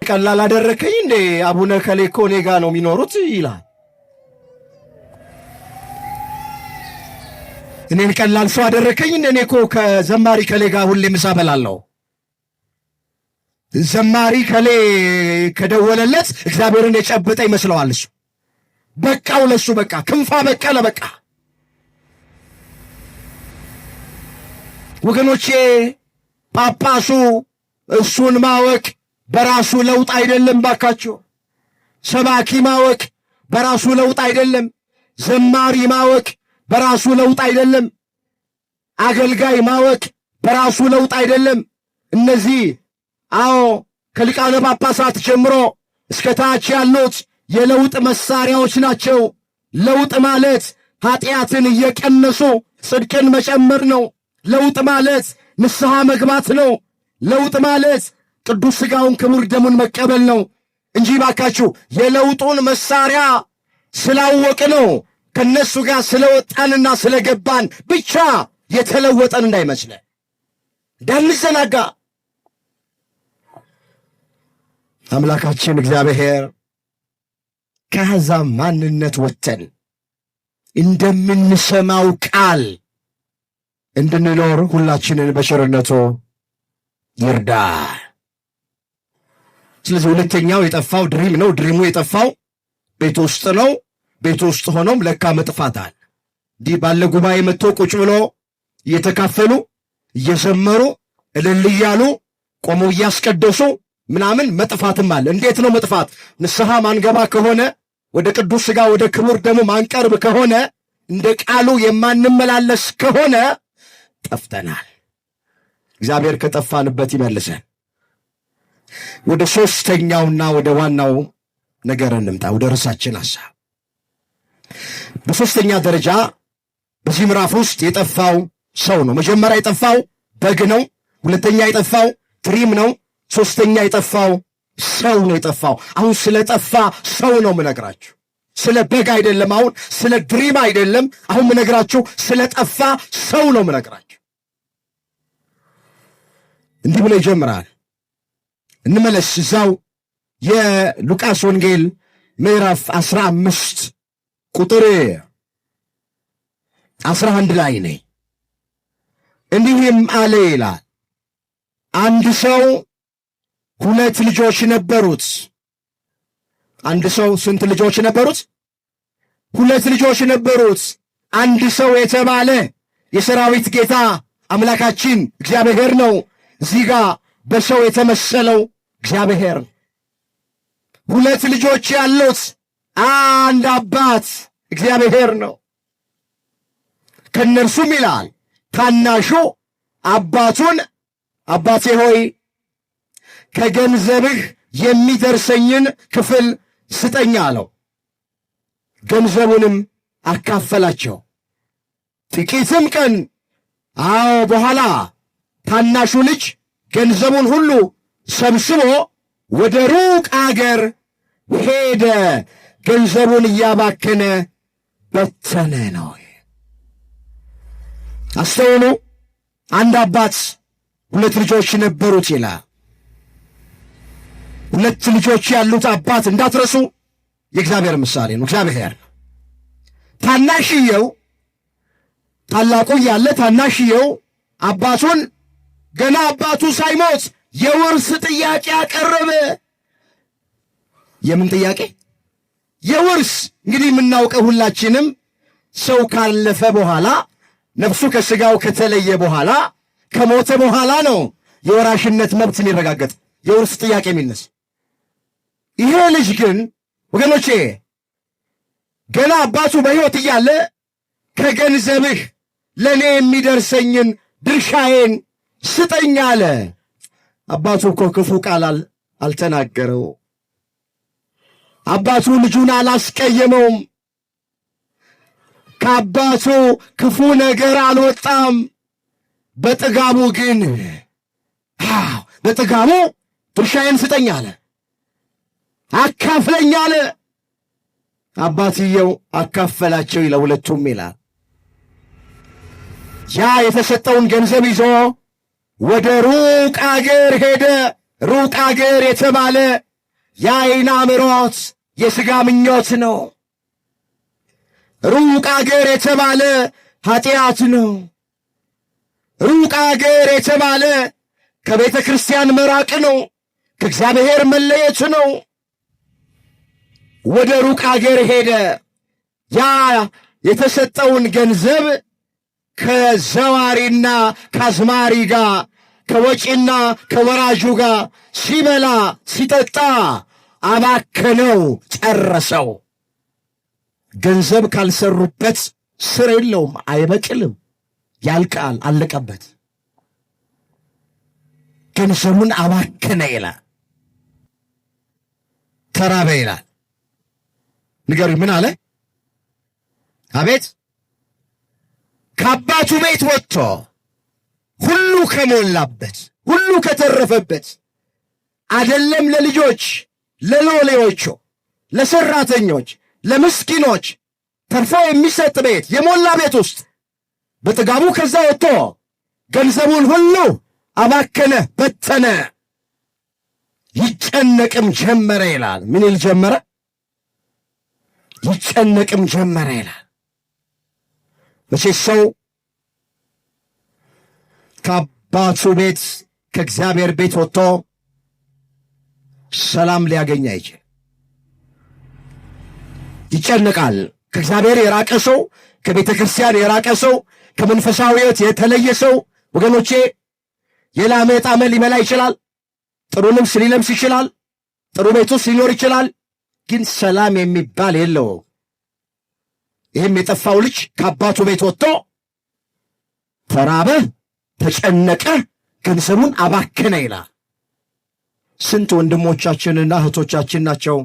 ቀላል አደረከኝ እንዴ አቡነ ከሌ እኮ እኔ ጋ ነው የሚኖሩት ይላል። እኔን ቀላል ሰው አደረከኝ እንዴ? እኔ እኮ ከዘማሪ ከሌ ጋር ሁሌ ምሳ በላለሁ። ዘማሪ ከሌ ከደወለለት እግዚአብሔርን የጨበጠ ይመስለዋል። እሱ በቃው፣ ለሱ በቃ ክንፋ በቀለ በቃ። ወገኖቼ ጳጳሱ እሱን ማወቅ በራሱ ለውጥ አይደለም። ባካቸው ሰባኪ ማወቅ በራሱ ለውጥ አይደለም። ዘማሪ ማወቅ በራሱ ለውጥ አይደለም። አገልጋይ ማወቅ በራሱ ለውጥ አይደለም። እነዚህ አዎ ከሊቃነ ጳጳሳት ጀምሮ እስከ ታች ያሉት የለውጥ መሳሪያዎች ናቸው። ለውጥ ማለት ኃጢአትን እየቀነሱ ጽድቅን መጨመር ነው። ለውጥ ማለት ንስሐ መግባት ነው። ለውጥ ማለት ቅዱስ ሥጋውን ክቡር ደሙን መቀበል ነው እንጂ ባካችሁ የለውጡን መሳሪያ ስላወቅ ነው ከነሱ ጋር ስለወጣንና ስለገባን ብቻ የተለወጠን እንዳይመስለን፣ እንዳንዘናጋ። አምላካችን እግዚአብሔር ከአሕዛብ ማንነት ወጥተን እንደምንሰማው ቃል እንድንኖር ሁላችንን በቸርነቱ ይርዳ። ስለዚህ ሁለተኛው የጠፋው ድሪም ነው። ድሪሙ የጠፋው ቤት ውስጥ ነው። ቤት ውስጥ ሆኖም ለካ መጥፋት አለ። እንዲህ ባለ ጉባኤ መጥቶ ቁጭ ብሎ እየተካፈሉ እየዘመሩ እልል እያሉ ቆመው እያስቀደሱ ምናምን መጥፋትም አለ። እንዴት ነው መጥፋት? ንስሐ ማንገባ ከሆነ፣ ወደ ቅዱስ ሥጋ ወደ ክቡር ደሙ ማንቀርብ ከሆነ፣ እንደ ቃሉ የማንመላለስ ከሆነ ጠፍተናል። እግዚአብሔር ከጠፋንበት ይመልሰን። ወደ ሦስተኛውና ወደ ዋናው ነገር እንምጣ፣ ወደ ርዕሳችን ሐሳብ። በሦስተኛ ደረጃ በዚህ ምዕራፍ ውስጥ የጠፋው ሰው ነው። መጀመሪያ የጠፋው በግ ነው። ሁለተኛ የጠፋው ድሪም ነው። ሦስተኛ የጠፋው ሰው ነው የጠፋው። አሁን ስለጠፋ ሰው ነው ምነግራችሁ፣ ስለ በግ አይደለም። አሁን ስለ ድሪም አይደለም። አሁን ምነግራችሁ ስለጠፋ ሰው ነው ምነግራችሁ። እንዲህ ብሎ ይጀምራል። እንመለስ እዛው የሉቃስ ወንጌል ምዕራፍ 15 ቁጥር 11 ላይ ነኝ። እንዲህም አለ ይላል፣ አንድ ሰው ሁለት ልጆች ነበሩት። አንድ ሰው ስንት ልጆች ነበሩት? ሁለት ልጆች ነበሩት። አንድ ሰው የተባለ የሰራዊት ጌታ አምላካችን እግዚአብሔር ነው። እዚህ ጋ በሰው የተመሰለው እግዚአብሔር። ሁለት ልጆች ያሉት አንድ አባት እግዚአብሔር ነው። ከእነርሱም ይላል ታናሹ አባቱን አባቴ ሆይ ከገንዘብህ የሚደርሰኝን ክፍል ስጠኝ አለው። ገንዘቡንም አካፈላቸው። ጥቂትም ቀን አዎ በኋላ ታናሹ ልጅ ገንዘቡን ሁሉ ሰብስቦ ወደ ሩቅ አገር ሄደ፣ ገንዘቡን እያባከነ በተነ ነው። አስተውሉ። አንድ አባት ሁለት ልጆች ነበሩት ይላል። ሁለት ልጆች ያሉት አባት እንዳትረሱ፣ የእግዚአብሔር ምሳሌ ነው። እግዚአብሔር ታናሽየው ታላቁ እያለ ታናሽየው አባቱን ገና አባቱ ሳይሞት የውርስ ጥያቄ አቀረበ። የምን ጥያቄ? የውርስ። እንግዲህ የምናውቀው ሁላችንም ሰው ካለፈ በኋላ፣ ነፍሱ ከስጋው ከተለየ በኋላ፣ ከሞተ በኋላ ነው የወራሽነት መብት የሚረጋገጥ፣ የውርስ ጥያቄ የሚነስ። ይሄ ልጅ ግን ወገኖቼ ገና አባቱ በሕይወት እያለ ከገንዘብህ ለእኔ የሚደርሰኝን ድርሻዬን ስጠኝ አለ። አባቱ እኮ ክፉ ቃል አልተናገረው። አባቱ ልጁን አላስቀየመውም። ከአባቱ ክፉ ነገር አልወጣም። በጥጋቡ ግን በጥጋቡ ድርሻዬን ስጠኝ አለ፣ አካፍለኝ አለ። አባትየው አካፈላቸው ለሁለቱም ይላል። ያ የተሰጠውን ገንዘብ ይዞ ወደ ሩቅ አገር ሄደ። ሩቅ አገር የተባለ የዓይን አምሮት የሥጋ ምኞት ነው። ሩቅ አገር የተባለ ኃጢአት ነው። ሩቅ አገር የተባለ ከቤተ ክርስቲያን መራቅ ነው። ከእግዚአብሔር መለየት ነው። ወደ ሩቅ አገር ሄደ። ያ የተሰጠውን ገንዘብ ከዘዋሪና ከአዝማሪ ጋር ከወጪና ከወራጁ ጋር ሲበላ ሲጠጣ አባከነው፣ ጨረሰው። ገንዘብ ካልሰሩበት ስር የለውም፣ አይበቅልም፣ ያልቃል፣ አለቀበት። ገንዘቡን አባከነ ይላል፣ ተራበ ይላል። ንገሩኝ፣ ምን አለ? አቤት ከአባቱ ቤት ወጥቶ ሁሉ ከሞላበት ሁሉ ከተረፈበት አደለም ለልጆች ለሎሌዎቹ፣ ለሰራተኞች፣ ለምስኪኖች ተርፎ የሚሰጥ ቤት የሞላ ቤት ውስጥ በጥጋቡ ከዛ ወጥቶ ገንዘቡን ሁሉ አባከነ፣ በተነ። ይጨነቅም ጀመረ ይላል። ምን ይል ጀመረ? ይጨነቅም ጀመረ ይላል። መቼ ሰው ከአባቱ ቤት ከእግዚአብሔር ቤት ወጥቶ ሰላም ሊያገኝ አይችል፣ ይጨነቃል። ከእግዚአብሔር የራቀ ሰው፣ ከቤተ ክርስቲያን የራቀ ሰው፣ ከመንፈሳዊ ሕይወት የተለየ ሰው ወገኖቼ የላመ የጣመ ሊበላ ይችላል። ጥሩ ልብስ ሊለብስ ይችላል። ጥሩ ቤት ውስጥ ሊኖር ይችላል። ግን ሰላም የሚባል የለውም። ይህም የጠፋው ልጅ ከአባቱ ቤት ወጥቶ ተራበ፣ ተጨነቀ፣ ገንዘቡን አባከነ ይላል። ስንት ወንድሞቻችንና እህቶቻችን ናቸው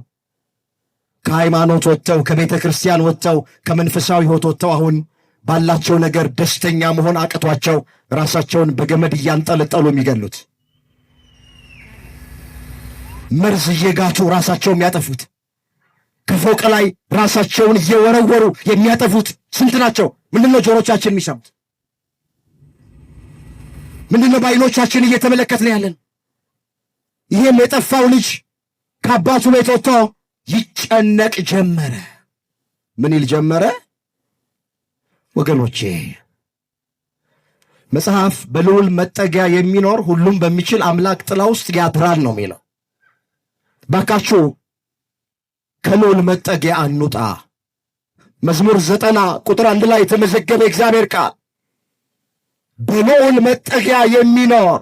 ከሃይማኖት ወጥተው ከቤተ ክርስቲያን ወጥተው ከመንፈሳዊ ሕይወት ወጥተው አሁን ባላቸው ነገር ደስተኛ መሆን አቅቷቸው ራሳቸውን በገመድ እያንጠለጠሉ የሚገሉት፣ መርዝ እየጋቱ ራሳቸው የሚያጠፉት፣ ከፎቅ ላይ ራሳቸውን እየወረወሩ የሚያጠፉት ስንት ናቸው? ምንድነው ጆሮቻችን የሚሰሙት? ምንድነው በዓይኖቻችን እየተመለከትን ያለን? ይህም የጠፋው ልጅ ከአባቱ ቤት ወጥቶ ይጨነቅ ጀመረ። ምን ይል ጀመረ? ወገኖቼ መጽሐፍ በልዑል መጠጊያ የሚኖር ሁሉም በሚችል አምላክ ጥላ ውስጥ ያድራል ነው የሚለው። ባካችሁ ከልዑል መጠጊያ አንውጣ። መዝሙር 90 ቁጥር 1 ላይ የተመዘገበ የእግዚአብሔር ቃል በልዑል መጠጊያ የሚኖር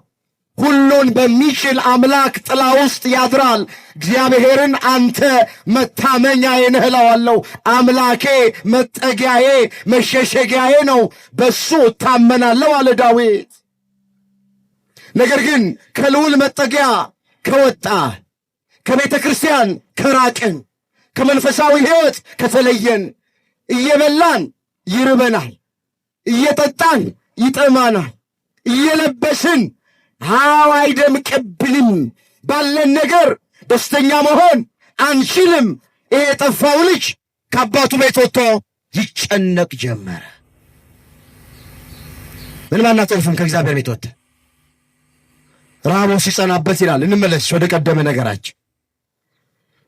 ሁሉን በሚችል አምላክ ጥላ ውስጥ ያድራል። እግዚአብሔርን አንተ መታመኛዬ ነህ እለዋለሁ። አምላኬ መጠጊያዬ መሸሸጊያዬ ነው፣ በሱ እታመናለሁ አለ ዳዊት። ነገር ግን ከልዑል መጠጊያ ከወጣ፣ ከቤተ ክርስቲያን ከራቅን፣ ከመንፈሳዊ ሕይወት ከተለየን እየበላን ይርበናል፣ እየጠጣን ይጠማናል፣ እየለበስን አዎ አይደምቅብንም። ባለን ነገር ደስተኛ መሆን አንችልም። ይሄ የጠፋው ልጅ ከአባቱ ቤት ወጥቶ ይጨነቅ ጀመረ። ምንም አናተርፍም ከእግዚአብሔር ቤት ወጥተን። ረሃቡ ሲጸናበት ይላል። እንመለስ ወደ ቀደመ ነገራችን።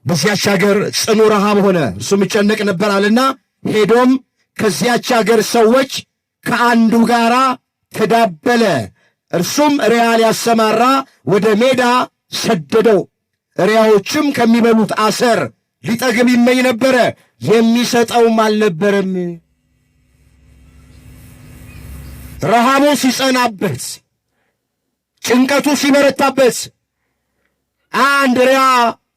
በዚያች ሀገር ጽኑ ረሃብ ሆነ፣ እርሱም ይጨነቅ ነበር አለና ሄዶም ከዚያች ሀገር ሰዎች ከአንዱ ጋራ ተዳበለ። እርሱም እሪያ ሊያሰማራ ወደ ሜዳ ሰደደው። እሪያዎችም ከሚበሉት አሰር ሊጠግብ ይመኝ ነበረ፣ የሚሰጠውም አልነበረም። ረሃቡ ሲጸናበት፣ ጭንቀቱ ሲበረታበት አንድ እሪያ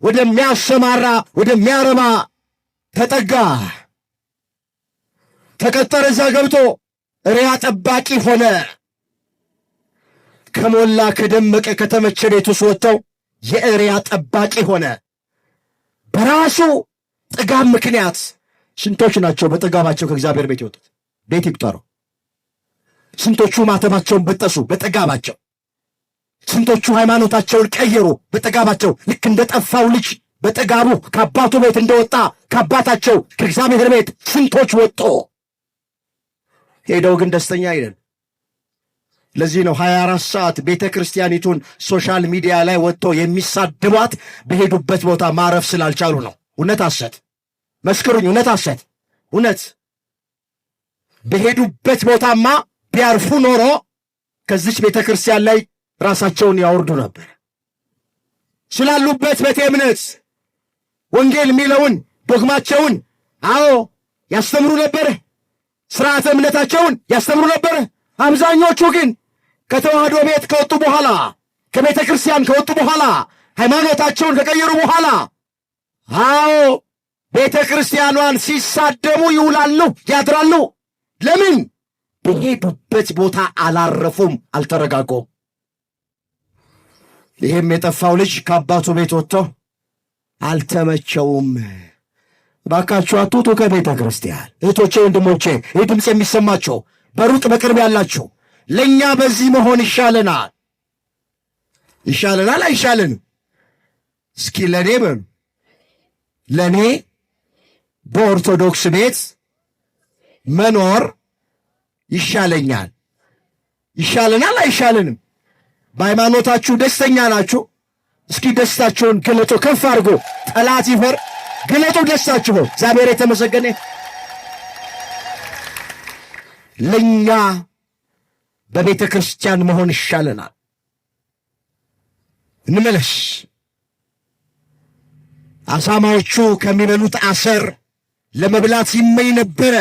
ወደሚያሰማራ ወደሚያረባ ተጠጋ። ተቀጠረ። እዛ ገብቶ እሪያ ጠባቂ ሆነ። ከሞላ ከደመቀ ከተመቸ ቤት ውስጥ ወጥተው የእሪያ ጠባቂ ሆነ። በራሱ ጥጋብ ምክንያት ስንቶች ናቸው በጥጋባቸው ከእግዚአብሔር ቤት የወጡት? ቤት ይቁጠሩ። ስንቶቹ ማተባቸውን በጠሱ በጥጋባቸው። ስንቶቹ ሃይማኖታቸውን ቀየሩ በጥጋባቸው። ልክ እንደ ጠፋው ልጅ በጥጋቡ ከአባቱ ቤት እንደወጣ ከአባታቸው ከእግዚአብሔር ቤት ስንቶች ወጡ። ሄደው ግን ደስተኛ አይደል። ለዚህ ነው 24 ሰዓት ቤተ ክርስቲያኒቱን social media ላይ ወጥተው የሚሳድቧት በሄዱበት ቦታ ማረፍ ስላልቻሉ ነው። እውነት ሐሰት? መስክሩኝ። እውነት ሐሰት? እውነት። በሄዱበት ቦታማ ቢያርፉ ኖሮ ከዚች ቤተ ክርስቲያን ላይ ራሳቸውን ያወርዱ ነበር። ስላሉበት ቤተ እምነት ወንጌል የሚለውን ዶግማቸውን አዎ ያስተምሩ ነበር። ስርዓተ እምነታቸውን ያስተምሩ ነበር። አብዛኞቹ ግን ከተዋህዶ ቤት ከወጡ በኋላ፣ ከቤተ ክርስቲያን ከወጡ በኋላ፣ ሃይማኖታቸውን ከቀየሩ በኋላ አዎ ቤተ ክርስቲያኗን ሲሳደቡ ይውላሉ፣ ያድራሉ። ለምን? በሄዱበት ቦታ አላረፉም፣ አልተረጋጉም። ይህም የጠፋው ልጅ ከአባቱ ቤት ወጥቶ አልተመቸውም። እባካችሁ አትውጡ ከቤተ ክርስቲያን። እህቶቼ፣ ወንድሞቼ፣ ይህ ድምፅ የሚሰማቸው በሩቅ በቅርብ ያላችሁ ለእኛ በዚህ መሆን ይሻለናል። ይሻለናል አይሻለንም? እስኪ ለእኔ በሉ፣ ለእኔ በኦርቶዶክስ ቤት መኖር ይሻለኛል። ይሻለናል አይሻለንም? በሃይማኖታችሁ ደስተኛ ናችሁ? እስኪ ደስታችሁን ግለጡ፣ ከፍ አድርጎ ጠላት ይፈር። ግለጡ ደስታችሁ። እግዚአብሔር የተመሰገነ። ለእኛ በቤተ ክርስቲያን መሆን ይሻለናል። እንመለስ። አሳማዎቹ ከሚበሉት አሰር ለመብላት ይመኝ ነበረ፣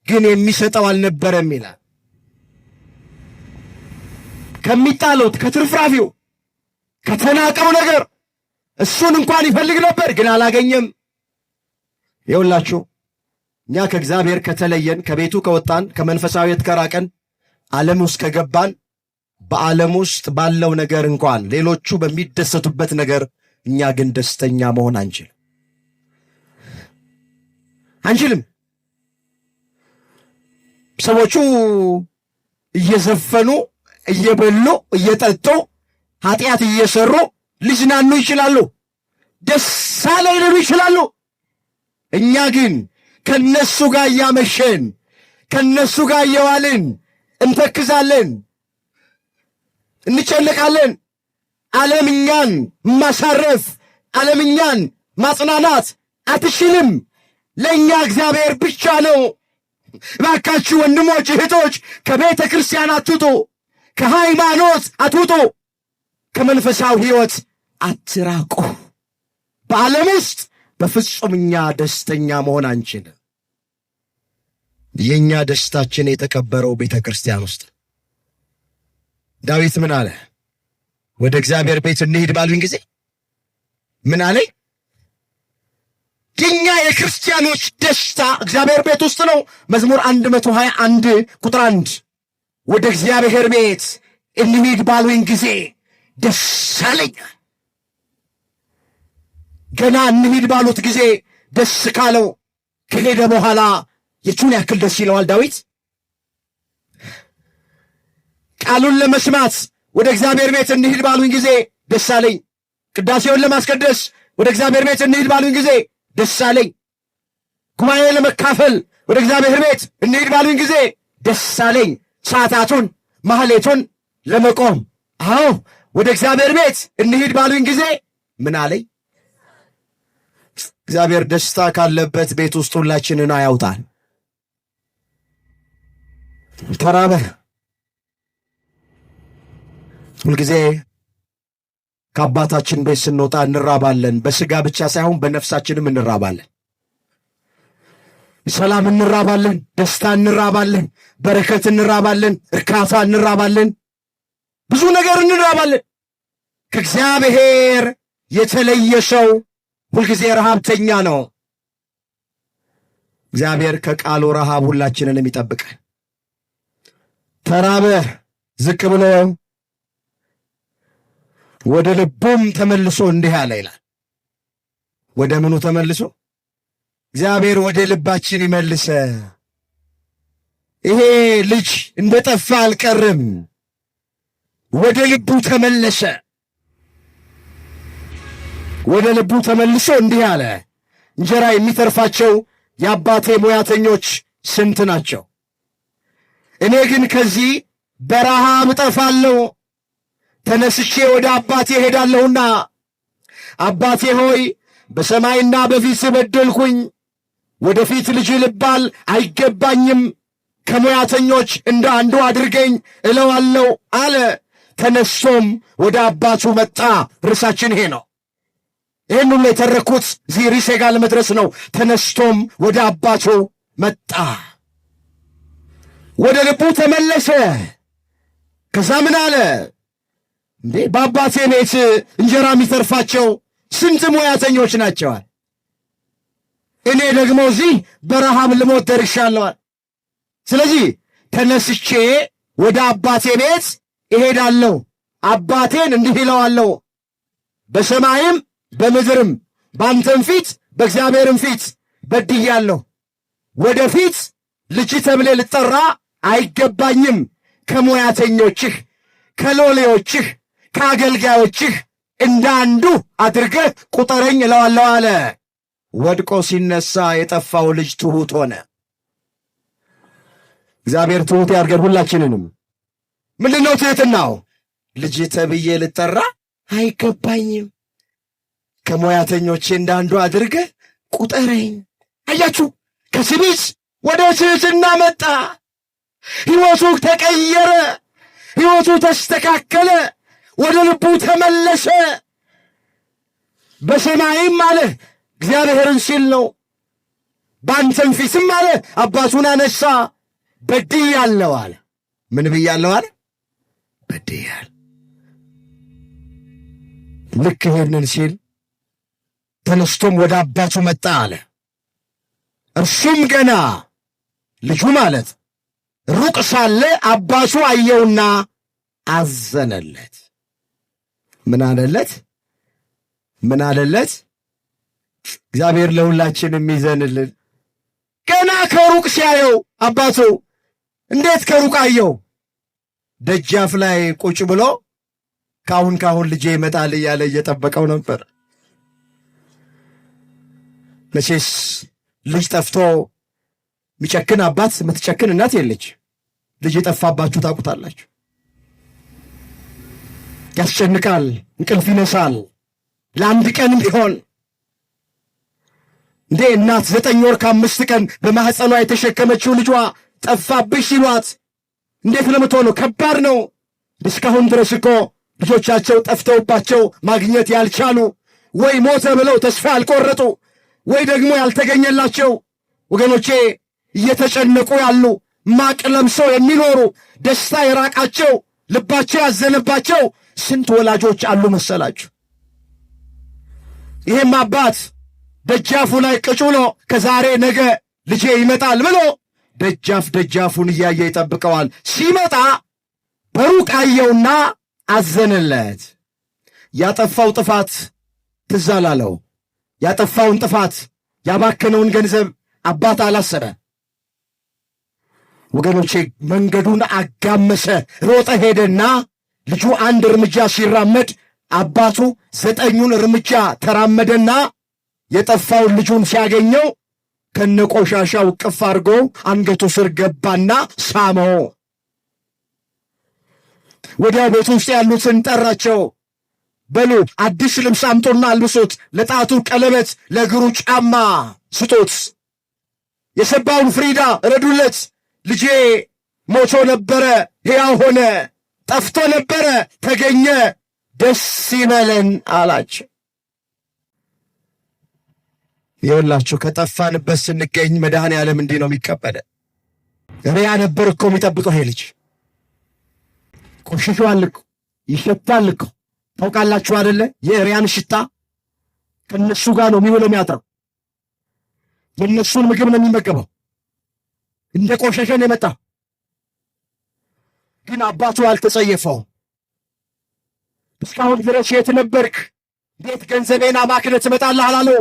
ግን የሚሰጠው አልነበረም ይላል። ከሚጣሉት ከትርፍራፊው ከተናቀው ነገር እሱን እንኳን ይፈልግ ነበር፣ ግን አላገኘም። ይኸውላችሁ እኛ ከእግዚአብሔር ከተለየን፣ ከቤቱ ከወጣን፣ ከመንፈሳዊነት ከራቀን፣ ዓለም ውስጥ ከገባን በዓለም ውስጥ ባለው ነገር እንኳን ሌሎቹ በሚደሰቱበት ነገር እኛ ግን ደስተኛ መሆን አንችልም አንችልም። ሰዎቹ እየዘፈኑ እየበሉ እየጠጡ ኃጢአት እየሰሩ ሊዝናኑ ይችላሉ፣ ደስ አለ ሊሉ ይችላሉ። እኛ ግን ከነሱ ጋር እያመሸን ከነሱ ጋር እየዋልን እንተክዛለን፣ እንጨነቃለን። ዓለም እኛን ማሳረፍ፣ ዓለም እኛን ማጽናናት አትችልም። ለእኛ እግዚአብሔር ብቻ ነው። እባካችሁ ወንድሞች እህቶች፣ ከቤተ ክርስቲያን አትውጡ፣ ከሃይማኖት አትውጡ፣ ከመንፈሳዊ ሕይወት አትራቁ። በዓለም ውስጥ በፍጹም እኛ ደስተኛ መሆን አንችልም። የእኛ ደስታችን የተቀበረው ቤተ ክርስቲያን ውስጥ። ዳዊት ምን አለ? ወደ እግዚአብሔር ቤት እንሂድ ባሉኝ ጊዜ ምን አለኝ? የኛ የክርስቲያኖች ደስታ እግዚአብሔር ቤት ውስጥ ነው። መዝሙር 121 ቁጥር 1 ወደ እግዚአብሔር ቤት እንሂድ ባሉኝ ጊዜ ደስ አለኝ። ገና እንሂድ ባሉት ጊዜ ደስ ካለው ከሄደ በኋላ የቱን ያክል ደስ ይለዋል ዳዊት? ቃሉን ለመስማት ወደ እግዚአብሔር ቤት እንሂድ ባሉኝ ጊዜ ደስ አለኝ። ቅዳሴውን ለማስቀደስ ወደ እግዚአብሔር ቤት እንሂድ ባሉኝ ጊዜ ደስ አለኝ። ጉባኤ ለመካፈል ወደ እግዚአብሔር ቤት እንሂድ ባሉኝ ጊዜ ደስ አለኝ። ሰዓታቱን ማህሌቱን ለመቆም አዎ ወደ እግዚአብሔር ቤት እንሂድ ባሉኝ ጊዜ ምን አለኝ? እግዚአብሔር ደስታ ካለበት ቤት ውስጥ ሁላችንን አያውጣል። ተራበ። ሁልጊዜ ከአባታችን ቤት ስንወጣ እንራባለን። በስጋ ብቻ ሳይሆን በነፍሳችንም እንራባለን። ሰላም እንራባለን፣ ደስታ እንራባለን፣ በረከት እንራባለን፣ እርካታ እንራባለን፣ ብዙ ነገር እንራባለን። ከእግዚአብሔር የተለየ ሰው ሁልጊዜ ረሃብተኛ ነው። እግዚአብሔር ከቃሉ ረሃብ ሁላችንንም ይጠብቃል። ተራበ፣ ዝቅ ብሎ ወደ ልቡም ተመልሶ እንዲህ አለ ይላል። ወደ ምኑ ተመልሶ? እግዚአብሔር ወደ ልባችን ይመልሰ። ይሄ ልጅ እንደ ጠፋ አልቀርም፣ ወደ ልቡ ተመለሰ። ወደ ልቡ ተመልሶ እንዲህ አለ፣ እንጀራ የሚተርፋቸው የአባቴ ሙያተኞች ስንት ናቸው? እኔ ግን ከዚህ በረሃብ እጠፋለሁ። ተነስቼ ወደ አባቴ እሄዳለሁና አባቴ ሆይ በሰማይና በፊትህ በደልኩኝ፣ ወደፊት ልጅ ልባል አይገባኝም፣ ከሙያተኞች እንደ አንዱ አድርገኝ እለዋለሁ አለ። ተነስቶም ወደ አባቱ መጣ። ርዕሳችን ይሄ ነው። ይህን ሁሉ የተረኩት እዚህ ርዕሴ ጋር ለመድረስ ነው። ተነስቶም ወደ አባቱ መጣ፣ ወደ ልቡ ተመለሰ። ከዛ ምን አለ? እንዴ በአባቴ ቤት እንጀራ የሚተርፋቸው ስንት ሙያተኞች ናቸዋል። እኔ ደግሞ እዚህ በረሃብ ልሞት ደርሻለዋል። ስለዚህ ተነስቼ ወደ አባቴ ቤት እሄዳለሁ። አባቴን እንዲህ ይለዋለሁ፣ በሰማይም በምድርም በአንተም ፊት በእግዚአብሔርም ፊት በድያለሁ። ወደፊት ልጅ ተብሌ ልጠራ አይገባኝም። ከሙያተኞችህ ከሎሌዎችህ ከአገልጋዮችህ እንደ አንዱ አድርገህ ቁጠረኝ እለዋለሁ አለ። ወድቆ ሲነሳ የጠፋው ልጅ ትሑት ሆነ። እግዚአብሔር ትሑት ያድርገን ሁላችንንም። ምንድን ነው ትሕትናው? ልጅ ተብዬ ልጠራ አይገባኝም፣ ከሙያተኞቼ እንዳንዱ አድርገህ ቁጠረኝ። አያችሁ፣ ከትዕቢት ወደ ትሕትና መጣ። ሕይወቱ ተቀየረ። ሕይወቱ ተስተካከለ። ወደ ልቡ ተመለሰ። በሰማይም አለ እግዚአብሔርን ሲል ነው። በአንተም ፊትም አለ አባቱን አነሳ። በድያለሁ አለ። ምን ብያለሁ አለ? በድያለሁ። ልክ ይሄንን ሲል ተነስቶም ወደ አባቱ መጣ አለ። እርሱም ገና ልጁ ማለት ሩቅ ሳለ አባቱ አየውና አዘነለት። ምን አለለት? ምን አለለት? እግዚአብሔር ለሁላችን የሚዘንልን። ገና ከሩቅ ሲያየው አባቱ እንዴት ከሩቅ አየው? ደጃፍ ላይ ቁጭ ብሎ ካሁን ካሁን ልጄ ይመጣል እያለ እየጠበቀው ነበር። መቼስ ልጅ ጠፍቶ የሚጨክን አባት የምትጨክን እናት የለች። ልጅ የጠፋባችሁ ታውቁታላችሁ። ያስጨንቃል፣ እንቅልፍ ይነሳል። ለአንድ ቀን ቢሆን እንዴ እናት 9 ወር ከ5 ቀን በማኅፀኗ የተሸከመችው ልጇ ጠፋብሽ ሲሏት እንዴት ነው የምትሆነው? ከባድ ነው። እስካሁን ድረስ እኮ ልጆቻቸው ጠፍተውባቸው ማግኘት ያልቻሉ ወይ ሞተ ብለው ተስፋ ያልቆረጡ ወይ ደግሞ ያልተገኘላቸው ወገኖቼ እየተጨነቁ ያሉ ማቅ ለብሰው የሚኖሩ ደስታ የራቃቸው ልባቸው ያዘነባቸው ስንት ወላጆች አሉ መሰላችሁ? ይህም አባት ደጃፉ ላይ ቁጭ ብሎ ከዛሬ ነገ ልጄ ይመጣል ብሎ ደጃፍ ደጃፉን እያየ ይጠብቀዋል። ሲመጣ በሩቅ አየውና አዘነለት። ያጠፋው ጥፋት ትዝ አላለው። ያጠፋውን ጥፋት ያባከነውን ገንዘብ አባት አላሰበ። ወገኖቼ መንገዱን አጋመሰ፣ ሮጠ ሄደና ልጁ አንድ እርምጃ ሲራመድ አባቱ 9ኙን እርምጃ ተራመደና የጠፋውን ልጁን ሲያገኘው ከነቆሻሻው እቅፍ አድርጎ አንገቱ ስር ገባና ሳመው። ወዲያው ቤቱ ውስጥ ያሉትን ጠራቸው። በሉ አዲስ ልብስ አምጡና አልብሱት፣ ለጣቱ ቀለበት፣ ለእግሩ ጫማ ስጡት፣ የሰባውን ፍሪዳ ረዱለት። ልጄ ሞቶ ነበረ ሕያው ሆነ፣ ጠፍቶ ነበረ ተገኘ፣ ደስ ይበለን አላቸው። ይኸውላችሁ ከጠፋንበት ስንገኝ መድኃኔ ዓለም እንዲህ ነው የሚቀበለን። እሪያ ነበር እኮ የሚጠብቀው ይሄ ልጅ። ቆሽሿል እኮ ይሸታል እኮ ታውቃላችሁ አደለ? የእሪያን ሽታ ከነሱ ጋር ነው የሚውለው የሚያጥረው። የእነሱን ምግብ ነው የሚመገበው። እንደ ቆሸሸ ነው የመጣው። ግን አባቱ አልተጸየፈውም። እስካሁን ድረስ የት ነበርክ? እንዴት ገንዘቤን አባክነህ ትመጣለህ አላለው።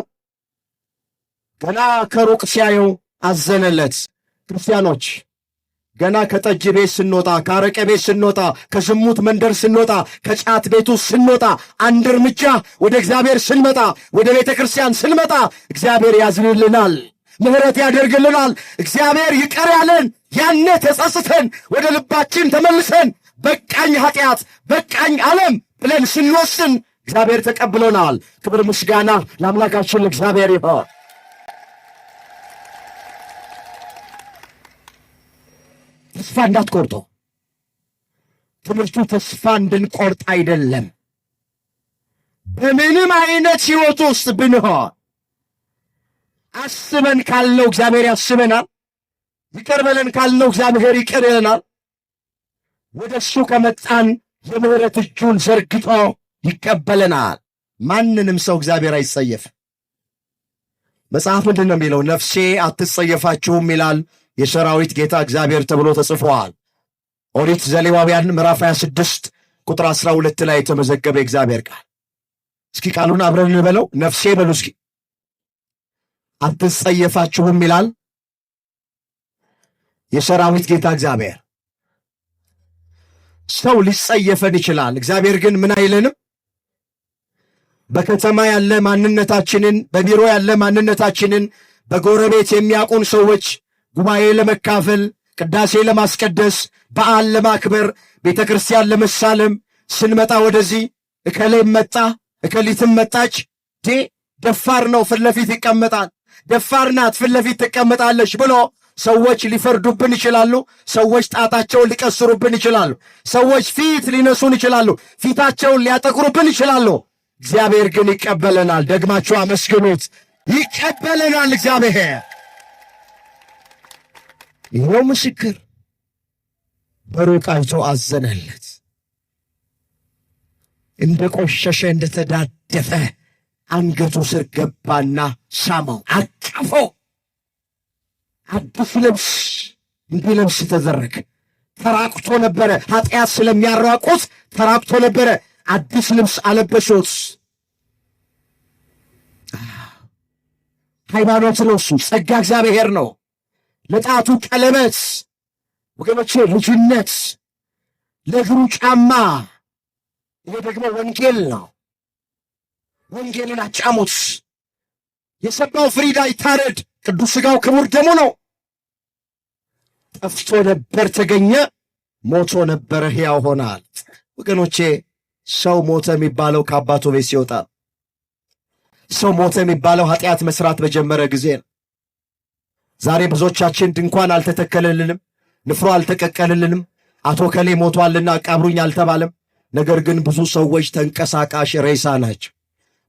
ገና ከሩቅ ሲያየው አዘነለት። ክርስቲያኖች ገና ከጠጅ ቤት ስንወጣ፣ ከአረቄ ቤት ስንወጣ፣ ከዝሙት መንደር ስንወጣ፣ ከጫት ቤቱ ስንወጣ፣ አንድ እርምጃ ወደ እግዚአብሔር ስንመጣ፣ ወደ ቤተ ክርስቲያን ስንመጣ እግዚአብሔር ያዝንልናል፣ ምሕረት ያደርግልናል። እግዚአብሔር ይቅር ያለን ያኔ ተጸጽተን ወደ ልባችን ተመልሰን በቃኝ ኃጢአት፣ በቃኝ ዓለም ብለን ስንወስን እግዚአብሔር ተቀብሎናል። ክብር ምስጋና ለአምላካችን ለእግዚአብሔር ይሆን። ተስፋ እንዳትቆርጡ። ትምህርቱ ተስፋ እንድንቆርጥ አይደለም። በምንም አይነት ሕይወት ውስጥ ብንሆን አስበን ካልነው እግዚአብሔር ያስበናል። ይቅር በለን ካልነው እግዚአብሔር ይቅር ይለናል። ወደ እሱ ከመጣን የምሕረት እጁን ዘርግቶ ይቀበለናል። ማንንም ሰው እግዚአብሔር አይጸየፍም። መጽሐፍ ምንድን ነው የሚለው? ነፍሴ አትጸየፋችሁም ይላል የሰራዊት ጌታ እግዚአብሔር ተብሎ ተጽፏል። ኦሪት ዘሌዋውያን ምዕራፍ 26 ቁጥር 12 ላይ የተመዘገበ የእግዚአብሔር ቃል። እስኪ ቃሉን አብረን እንበለው። ነፍሴ በሉ እስኪ አትጸየፋችሁም ይላል የሰራዊት ጌታ እግዚአብሔር። ሰው ሊጸየፈን ይችላል። እግዚአብሔር ግን ምን አይለንም? በከተማ ያለ ማንነታችንን፣ በቢሮ ያለ ማንነታችንን፣ በጎረቤት የሚያውቁን ሰዎች ጉባኤ ለመካፈል፣ ቅዳሴ ለማስቀደስ፣ በዓል ለማክበር፣ ቤተ ክርስቲያን ለመሳለም ስንመጣ ወደዚህ እከሌም መጣ እከሊትም መጣች፣ ዴ ደፋር ነው ፊት ለፊት ይቀመጣል፣ ደፋር ናት ፊት ለፊት ትቀመጣለች ብሎ ሰዎች ሊፈርዱብን ይችላሉ። ሰዎች ጣታቸውን ሊቀስሩብን ይችላሉ። ሰዎች ፊት ሊነሱን ይችላሉ። ፊታቸውን ሊያጠቁሩብን ይችላሉ። እግዚአብሔር ግን ይቀበለናል። ደግማችሁ አመስግኑት። ይቀበለናል እግዚአብሔር። ይኸው ምስክር በሩቅ አይቶ አዘነለት። እንደ ቆሸሸ እንደተዳደፈ አንገቱ ስር ገባና ሳመው፣ አቀፈው። አዲስ ልብስ እንዲለብስ ተደረገ። ተራቁቶ ነበረ። ኃጢአት ስለሚያራቁት ተራቁቶ ነበረ። አዲስ ልብስ አለበሱት። ሃይማኖት ነው እሱ፣ ጸጋ እግዚአብሔር ነው። ለጣቱ ቀለበት ወገኖቼ፣ ልጅነት፣ ለእግሩ ጫማ፣ ይሄ ደግሞ ወንጌል ነው። ወንጌልን አጫሙት። የሰባው ፍሪዳ ይታረድ፣ ቅዱስ ሥጋው ክቡር ደሙ ነው። ጠፍቶ ነበር ተገኘ፣ ሞቶ ነበረ ሕያው ሆናል። ወገኖቼ ሰው ሞተ የሚባለው ከአባቱ ቤት ሲወጣ፣ ሰው ሞተ የሚባለው ኃጢአት መስራት በጀመረ ጊዜ ነው። ዛሬ ብዙዎቻችን ድንኳን አልተተከለልንም፣ ንፍሮ አልተቀቀልልንም፣ አቶ ከሌ ሞቷልና ቀብሩኝ አልተባለም። ነገር ግን ብዙ ሰዎች ተንቀሳቃሽ ሬሳ ናቸው።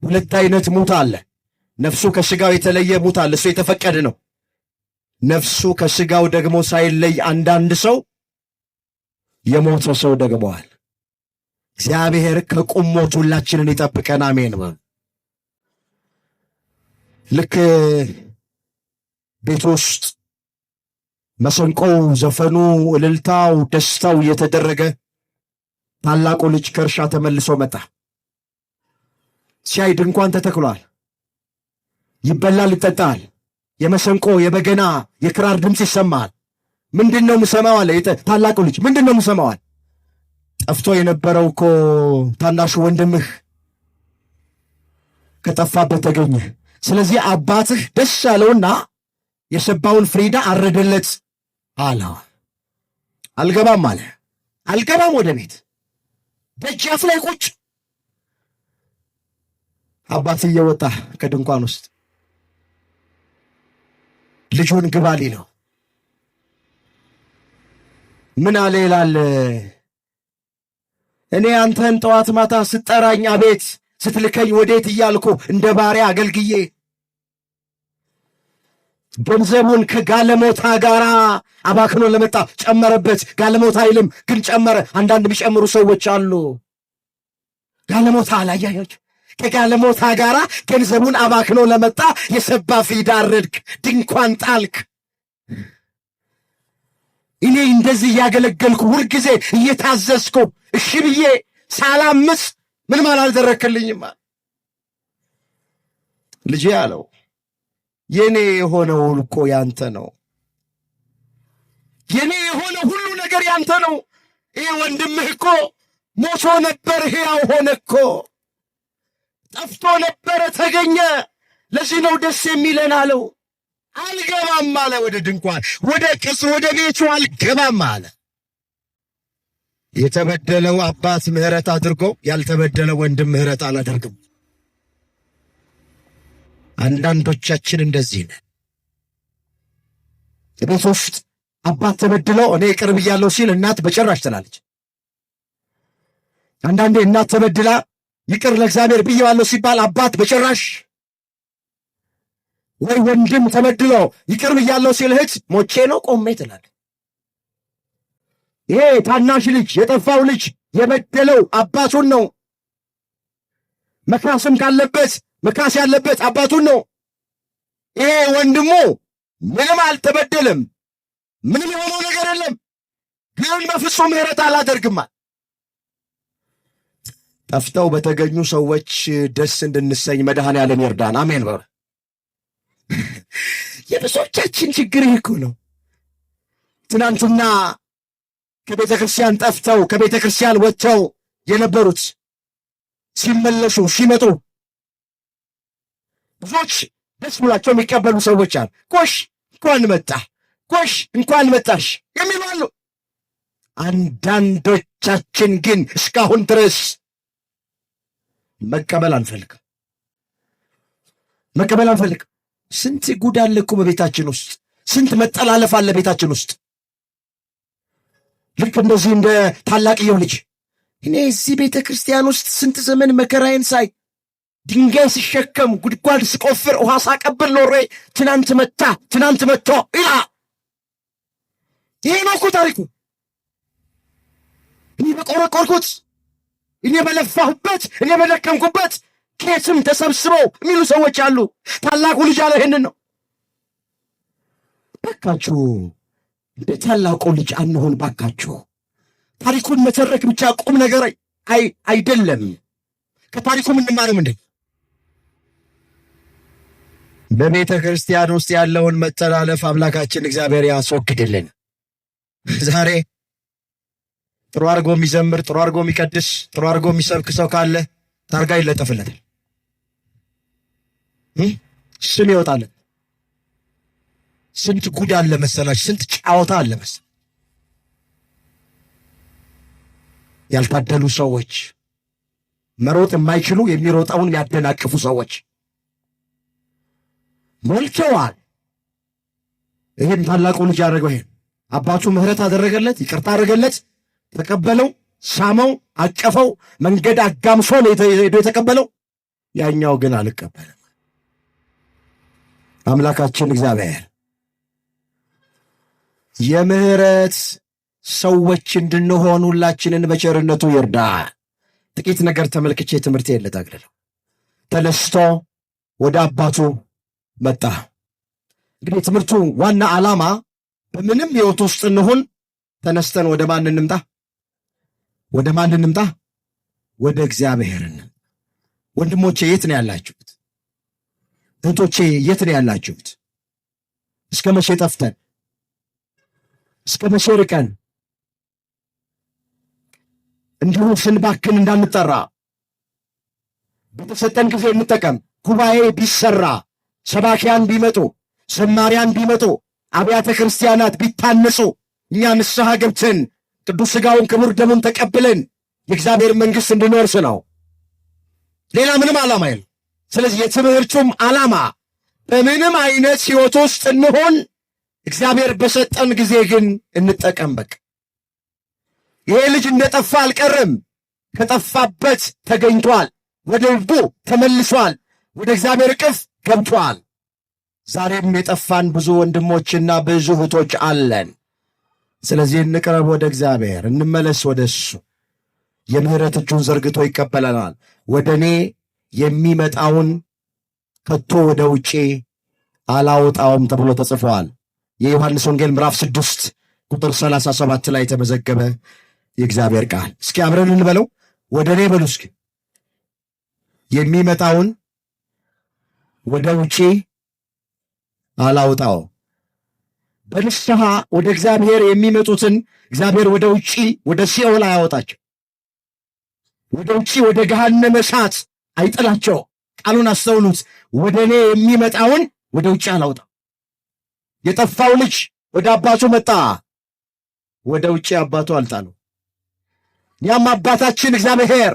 ሁለት አይነት ሙት አለ። ነፍሱ ከስጋው የተለየ ሙት አለ። እሱ የተፈቀደ ነው። ነፍሱ ከስጋው ደግሞ ሳይለይ አንዳንድ ሰው የሞተ ሰው ደግመዋል። እግዚአብሔር ከቁም ሞት ሁላችንን ይጠብቀን። አሜን። ልክ ቤት ውስጥ መሰንቆው፣ ዘፈኑ፣ እልልታው፣ ደስታው እየተደረገ ታላቁ ልጅ ከእርሻ ተመልሶ መጣ። ሲያይ ድንኳን ተተክሏል። ይበላል፣ ይጠጣል። የመሰንቆ የበገና የክራር ድምፅ ይሰማል። ምንድን ነው ምሰማው አለ ታላቁ ልጅ። ምንድን ነው ምሰማው አለ። ጠፍቶ የነበረው እኮ ታናሹ ወንድምህ ከጠፋበት ተገኘ። ስለዚህ አባትህ ደስ አለውና የሰባውን ፍሪዳ አረደለት አለው። አልገባም አለ። አልገባም ወደ ቤት ደጃፍ ላይ ቁጭ። አባትዬ ወጣ ከድንኳን ውስጥ ልጁን ግባ ሊለው ምን አለ ይላል። እኔ አንተን ጠዋት ማታ ስጠራኝ አቤት ስትልከኝ ወዴት እያልኩ እንደ ባሪያ አገልግዬ ገንዘቡን ከጋለሞታ ጋር አባክኖ ለመጣ ጨመረበት። ጋለሞታ አይልም ግን ጨመረ። አንዳንድ የሚጨምሩ ሰዎች አሉ። ጋለሞታ አላያያችሁ ከጋለሞታ ጋራ ገንዘቡን አባክኖ ለመጣ የሰባ ፊዳ አረድክ፣ ድንኳን ጣልክ። እኔ እንደዚህ እያገለገልኩ ሁልጊዜ እየታዘዝኩ እሺ ብዬ ሳላምፅ ምንም አላደረክልኝም። ልጄ አለው የኔ የሆነው እኮ ያንተ ነው። የኔ የሆነ ሁሉ ነገር ያንተ ነው። ይህ ወንድምህ እኮ ሞቶ ነበር፣ ሕያው ሆነ እኮ። ጠፍቶ ነበረ፣ ተገኘ። ለዚህ ነው ደስ የሚለን አለው። አልገባም አለ። ወደ ድንኳን፣ ወደ ቅጽ፣ ወደ ቤቱ አልገባም አለ። የተበደለው አባት ምሕረት አድርጎ ያልተበደለው ወንድም ምሕረት አላደርግም። አንዳንዶቻችን እንደዚህ ነን። ቤት ውስጥ አባት ተበድሎ እኔ ይቅር ብያለሁ ሲል እናት በጭራሽ ትላለች። አንዳንዴ እናት ተበድላ ይቅር ለእግዚአብሔር ብዬዋለሁ ሲባል አባት በጭራሽ፣ ወይ ወንድም ተበድሎ ይቅር ብያለሁ ሲል እህት ሞቼ ነው ቆሜ ትላለች። ይሄ ታናሽ ልጅ የጠፋው ልጅ የበደለው አባቱን ነው። መካስም ካለበት መካስ ያለበት አባቱን ነው። ይሄ ወንድሙ ምንም አልተበደለም፣ ምንም የሆነው ነገር የለም፣ ግን በፍጹም ምሕረት አላደርግማል። ጠፍተው በተገኙ ሰዎች ደስ እንድንሰኝ መድኃኔዓለም ይርዳን። አሜን በሉ። የብዙዎቻችን ችግር ይህ እኮ ነው። ትናንትና ከቤተ ክርስቲያን ጠፍተው ከቤተ ክርስቲያን ወጥተው የነበሩት ሲመለሱ ሲመጡ ብዙዎች ደስ ብሏቸው የሚቀበሉ ሰዎች አሉ። ጎሽ እንኳን መጣ፣ ጎሽ እንኳን መጣሽ የሚሉ አሉ። አንዳንዶቻችን ግን እስካሁን ድረስ መቀበል አንፈልግም፣ መቀበል አንፈልግም። ስንት ጉድ አለ እኮ በቤታችን ውስጥ፣ ስንት መጠላለፍ አለ ቤታችን ውስጥ። ልክ እንደዚህ እንደ ታላቅየው ልጅ እኔ እዚህ ቤተ ክርስቲያን ውስጥ ስንት ዘመን መከራዬን ሳይ ድንጋይ ስሸከም ጉድጓድ ስቆፍር ውሃ ሳቀብል ኖሬ ትናንት መታ ትናንት መጥቶ ይላ። ይሄ ነው እኮ ታሪኩ። እኔ በቆረቆርኩት፣ እኔ በለፋሁበት፣ እኔ በደከምኩበት ከየትም ተሰብስበው የሚሉ ሰዎች አሉ። ታላቁ ልጅ አለ ይህንን ነው። ባካችሁ እንደ ታላቁ ልጅ አንሆን። ባካችሁ ታሪኩን መተረክ ብቻ ቁም ነገር አይደለም። ከታሪኩ የምንማረው ምንድን? በቤተ ክርስቲያን ውስጥ ያለውን መጠላለፍ አምላካችን እግዚአብሔር ያስወግድልን። ዛሬ ጥሩ አድርጎ የሚዘምር፣ ጥሩ አድርጎ የሚቀድስ፣ ጥሩ አድርጎ የሚሰብክ ሰው ካለ ታርጋ ይለጠፍለታል፣ ስም ይወጣለን። ስንት ጉድ አለ መሰላችሁ! ስንት ጫወታ አለ መሰል። ያልታደሉ ሰዎች፣ መሮጥ የማይችሉ የሚሮጠውን የሚያደናቅፉ ሰዎች ሞልተዋል። ይህን ታላቁ ልጅ ያደረገው ይሄን አባቱ ምሕረት አደረገለት፣ ይቅርታ አደረገለት፣ ተቀበለው፣ ሳመው፣ አቀፈው፣ መንገድ አጋምሶ ነው ሄዶ የተቀበለው። ያኛው ግን አልቀበልም። አምላካችን እግዚአብሔር የምህረት ሰዎች እንድንሆን ሁላችንን በቸርነቱ ይርዳ። ጥቂት ነገር ተመልክቼ ትምህርቴን ልጠቅልለው። ተነስቶ ወደ አባቱ መጣ። እንግዲህ ትምህርቱ ዋና ዓላማ በምንም ሕይወት ውስጥ እንሁን ተነስተን ወደ ማን እንምጣ? ወደ ማን እንምጣ? ወደ እግዚአብሔር። ወንድሞቼ የት ነው ያላችሁት? እህቶቼ የት ነው ያላችሁት? እስከ መቼ ጠፍተን? እስከ መቼ ርቀን እንዲሁ ስንባክን እንዳንጠራ በተሰጠን ጊዜ እንጠቀም። ጉባኤ ቢሰራ፣ ሰባኪያን ቢመጡ፣ ዘማሪያን ቢመጡ፣ አብያተ ክርስቲያናት ቢታነጹ፣ እኛ ንስሐ ገብተን ቅዱስ ሥጋውን ክቡር ደሙን ተቀብለን የእግዚአብሔር መንግሥት እንድንወርስ ነው። ሌላ ምንም ዓላማ የለም። ስለዚህ የትምህርቱም ዓላማ በምንም አይነት ሕይወት ውስጥ እንሆን እግዚአብሔር በሰጠን ጊዜ ግን እንጠቀም። በቃ ይሄ ልጅ እንደጠፋ አልቀርም። ከጠፋበት ተገኝቷል። ወደ ልቡ ተመልሷል። ወደ እግዚአብሔር እቅፍ ገብቷል። ዛሬም የጠፋን ብዙ ወንድሞችና ብዙ እህቶች አለን። ስለዚህ እንቅረብ ወደ እግዚአብሔር፣ እንመለስ ወደ እሱ። የምህረት እጁን ዘርግቶ ይቀበለናል። ወደ እኔ የሚመጣውን ከቶ ወደ ውጪ አላወጣውም ተብሎ ተጽፏል። የዮሐንስ ወንጌል ምዕራፍ 6 ቁጥር 37 ላይ የተመዘገበ የእግዚአብሔር ቃል። እስኪ አብረን እንበለው። ወደ እኔ በሉ እስኪ። የሚመጣውን ወደ ውጪ አላውጣው። በንስሐ ወደ እግዚአብሔር የሚመጡትን እግዚአብሔር ወደ ውጪ ወደ ሲኦል አያወጣቸው። ወደ ውጪ ወደ ገሃነመ እሳት አይጥላቸው። ቃሉን አስተውሉት። ወደ እኔ የሚመጣውን ወደ ውጭ አላውጣው። የጠፋው ልጅ ወደ አባቱ መጣ፣ ወደ ውጭ አባቱ አልጣለው። ያም አባታችን እግዚአብሔር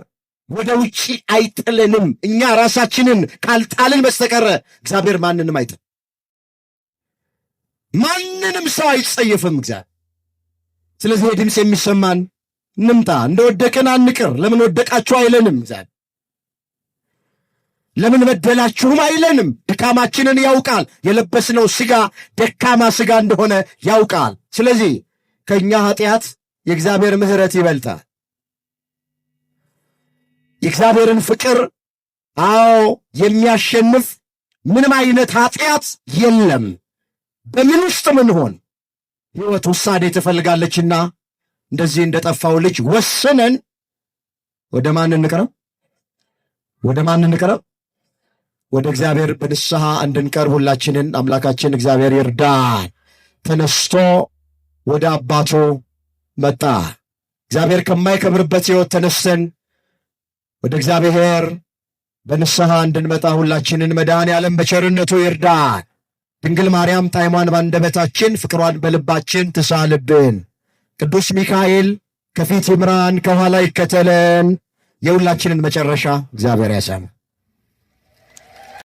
ወደ ውጭ አይጥልንም። እኛ ራሳችንን ካልጣልን በስተቀረ እግዚአብሔር ማንንም አይጥል፣ ማንንም ሰው አይጸየፍም እግዚአብሔር። ስለዚህ ድምፅ የሚሰማን እንምጣ፣ እንደወደቅን አንቅር። ለምን ወደቃችሁ አይለንም እግዚአብሔር። ለምን በደላችሁም አይለንም። ድካማችንን ያውቃል። የለበስነው ሥጋ ደካማ ሥጋ እንደሆነ ያውቃል። ስለዚህ ከእኛ ኃጢአት የእግዚአብሔር ምሕረት ይበልጣል። የእግዚአብሔርን ፍቅር አዎ የሚያሸንፍ ምንም አይነት ኃጢአት የለም። በምን ውስጥ ምንሆን ሕይወት ውሳኔ ትፈልጋለችና እንደዚህ እንደጠፋው ልጅ ወስነን ወደ ማን እንቅረብ? ወደ ማን እንቅረብ? ወደ እግዚአብሔር በንስሐ እንድንቀርብ ሁላችንን አምላካችን እግዚአብሔር ይርዳን። ተነስቶ ወደ አባቱ መጣ። እግዚአብሔር ከማይከብርበት ሕይወት ተነስተን ወደ እግዚአብሔር በንስሐ እንድንመጣ ሁላችንን መድኃኔዓለም በቸርነቱ ይርዳን። ድንግል ማርያም ጣዕሟን ባንደበታችን ፍቅሯን በልባችን ትሳልብን። ቅዱስ ሚካኤል ከፊት ይምራን፣ ከኋላ ይከተለን። የሁላችንን መጨረሻ እግዚአብሔር ያሳምር።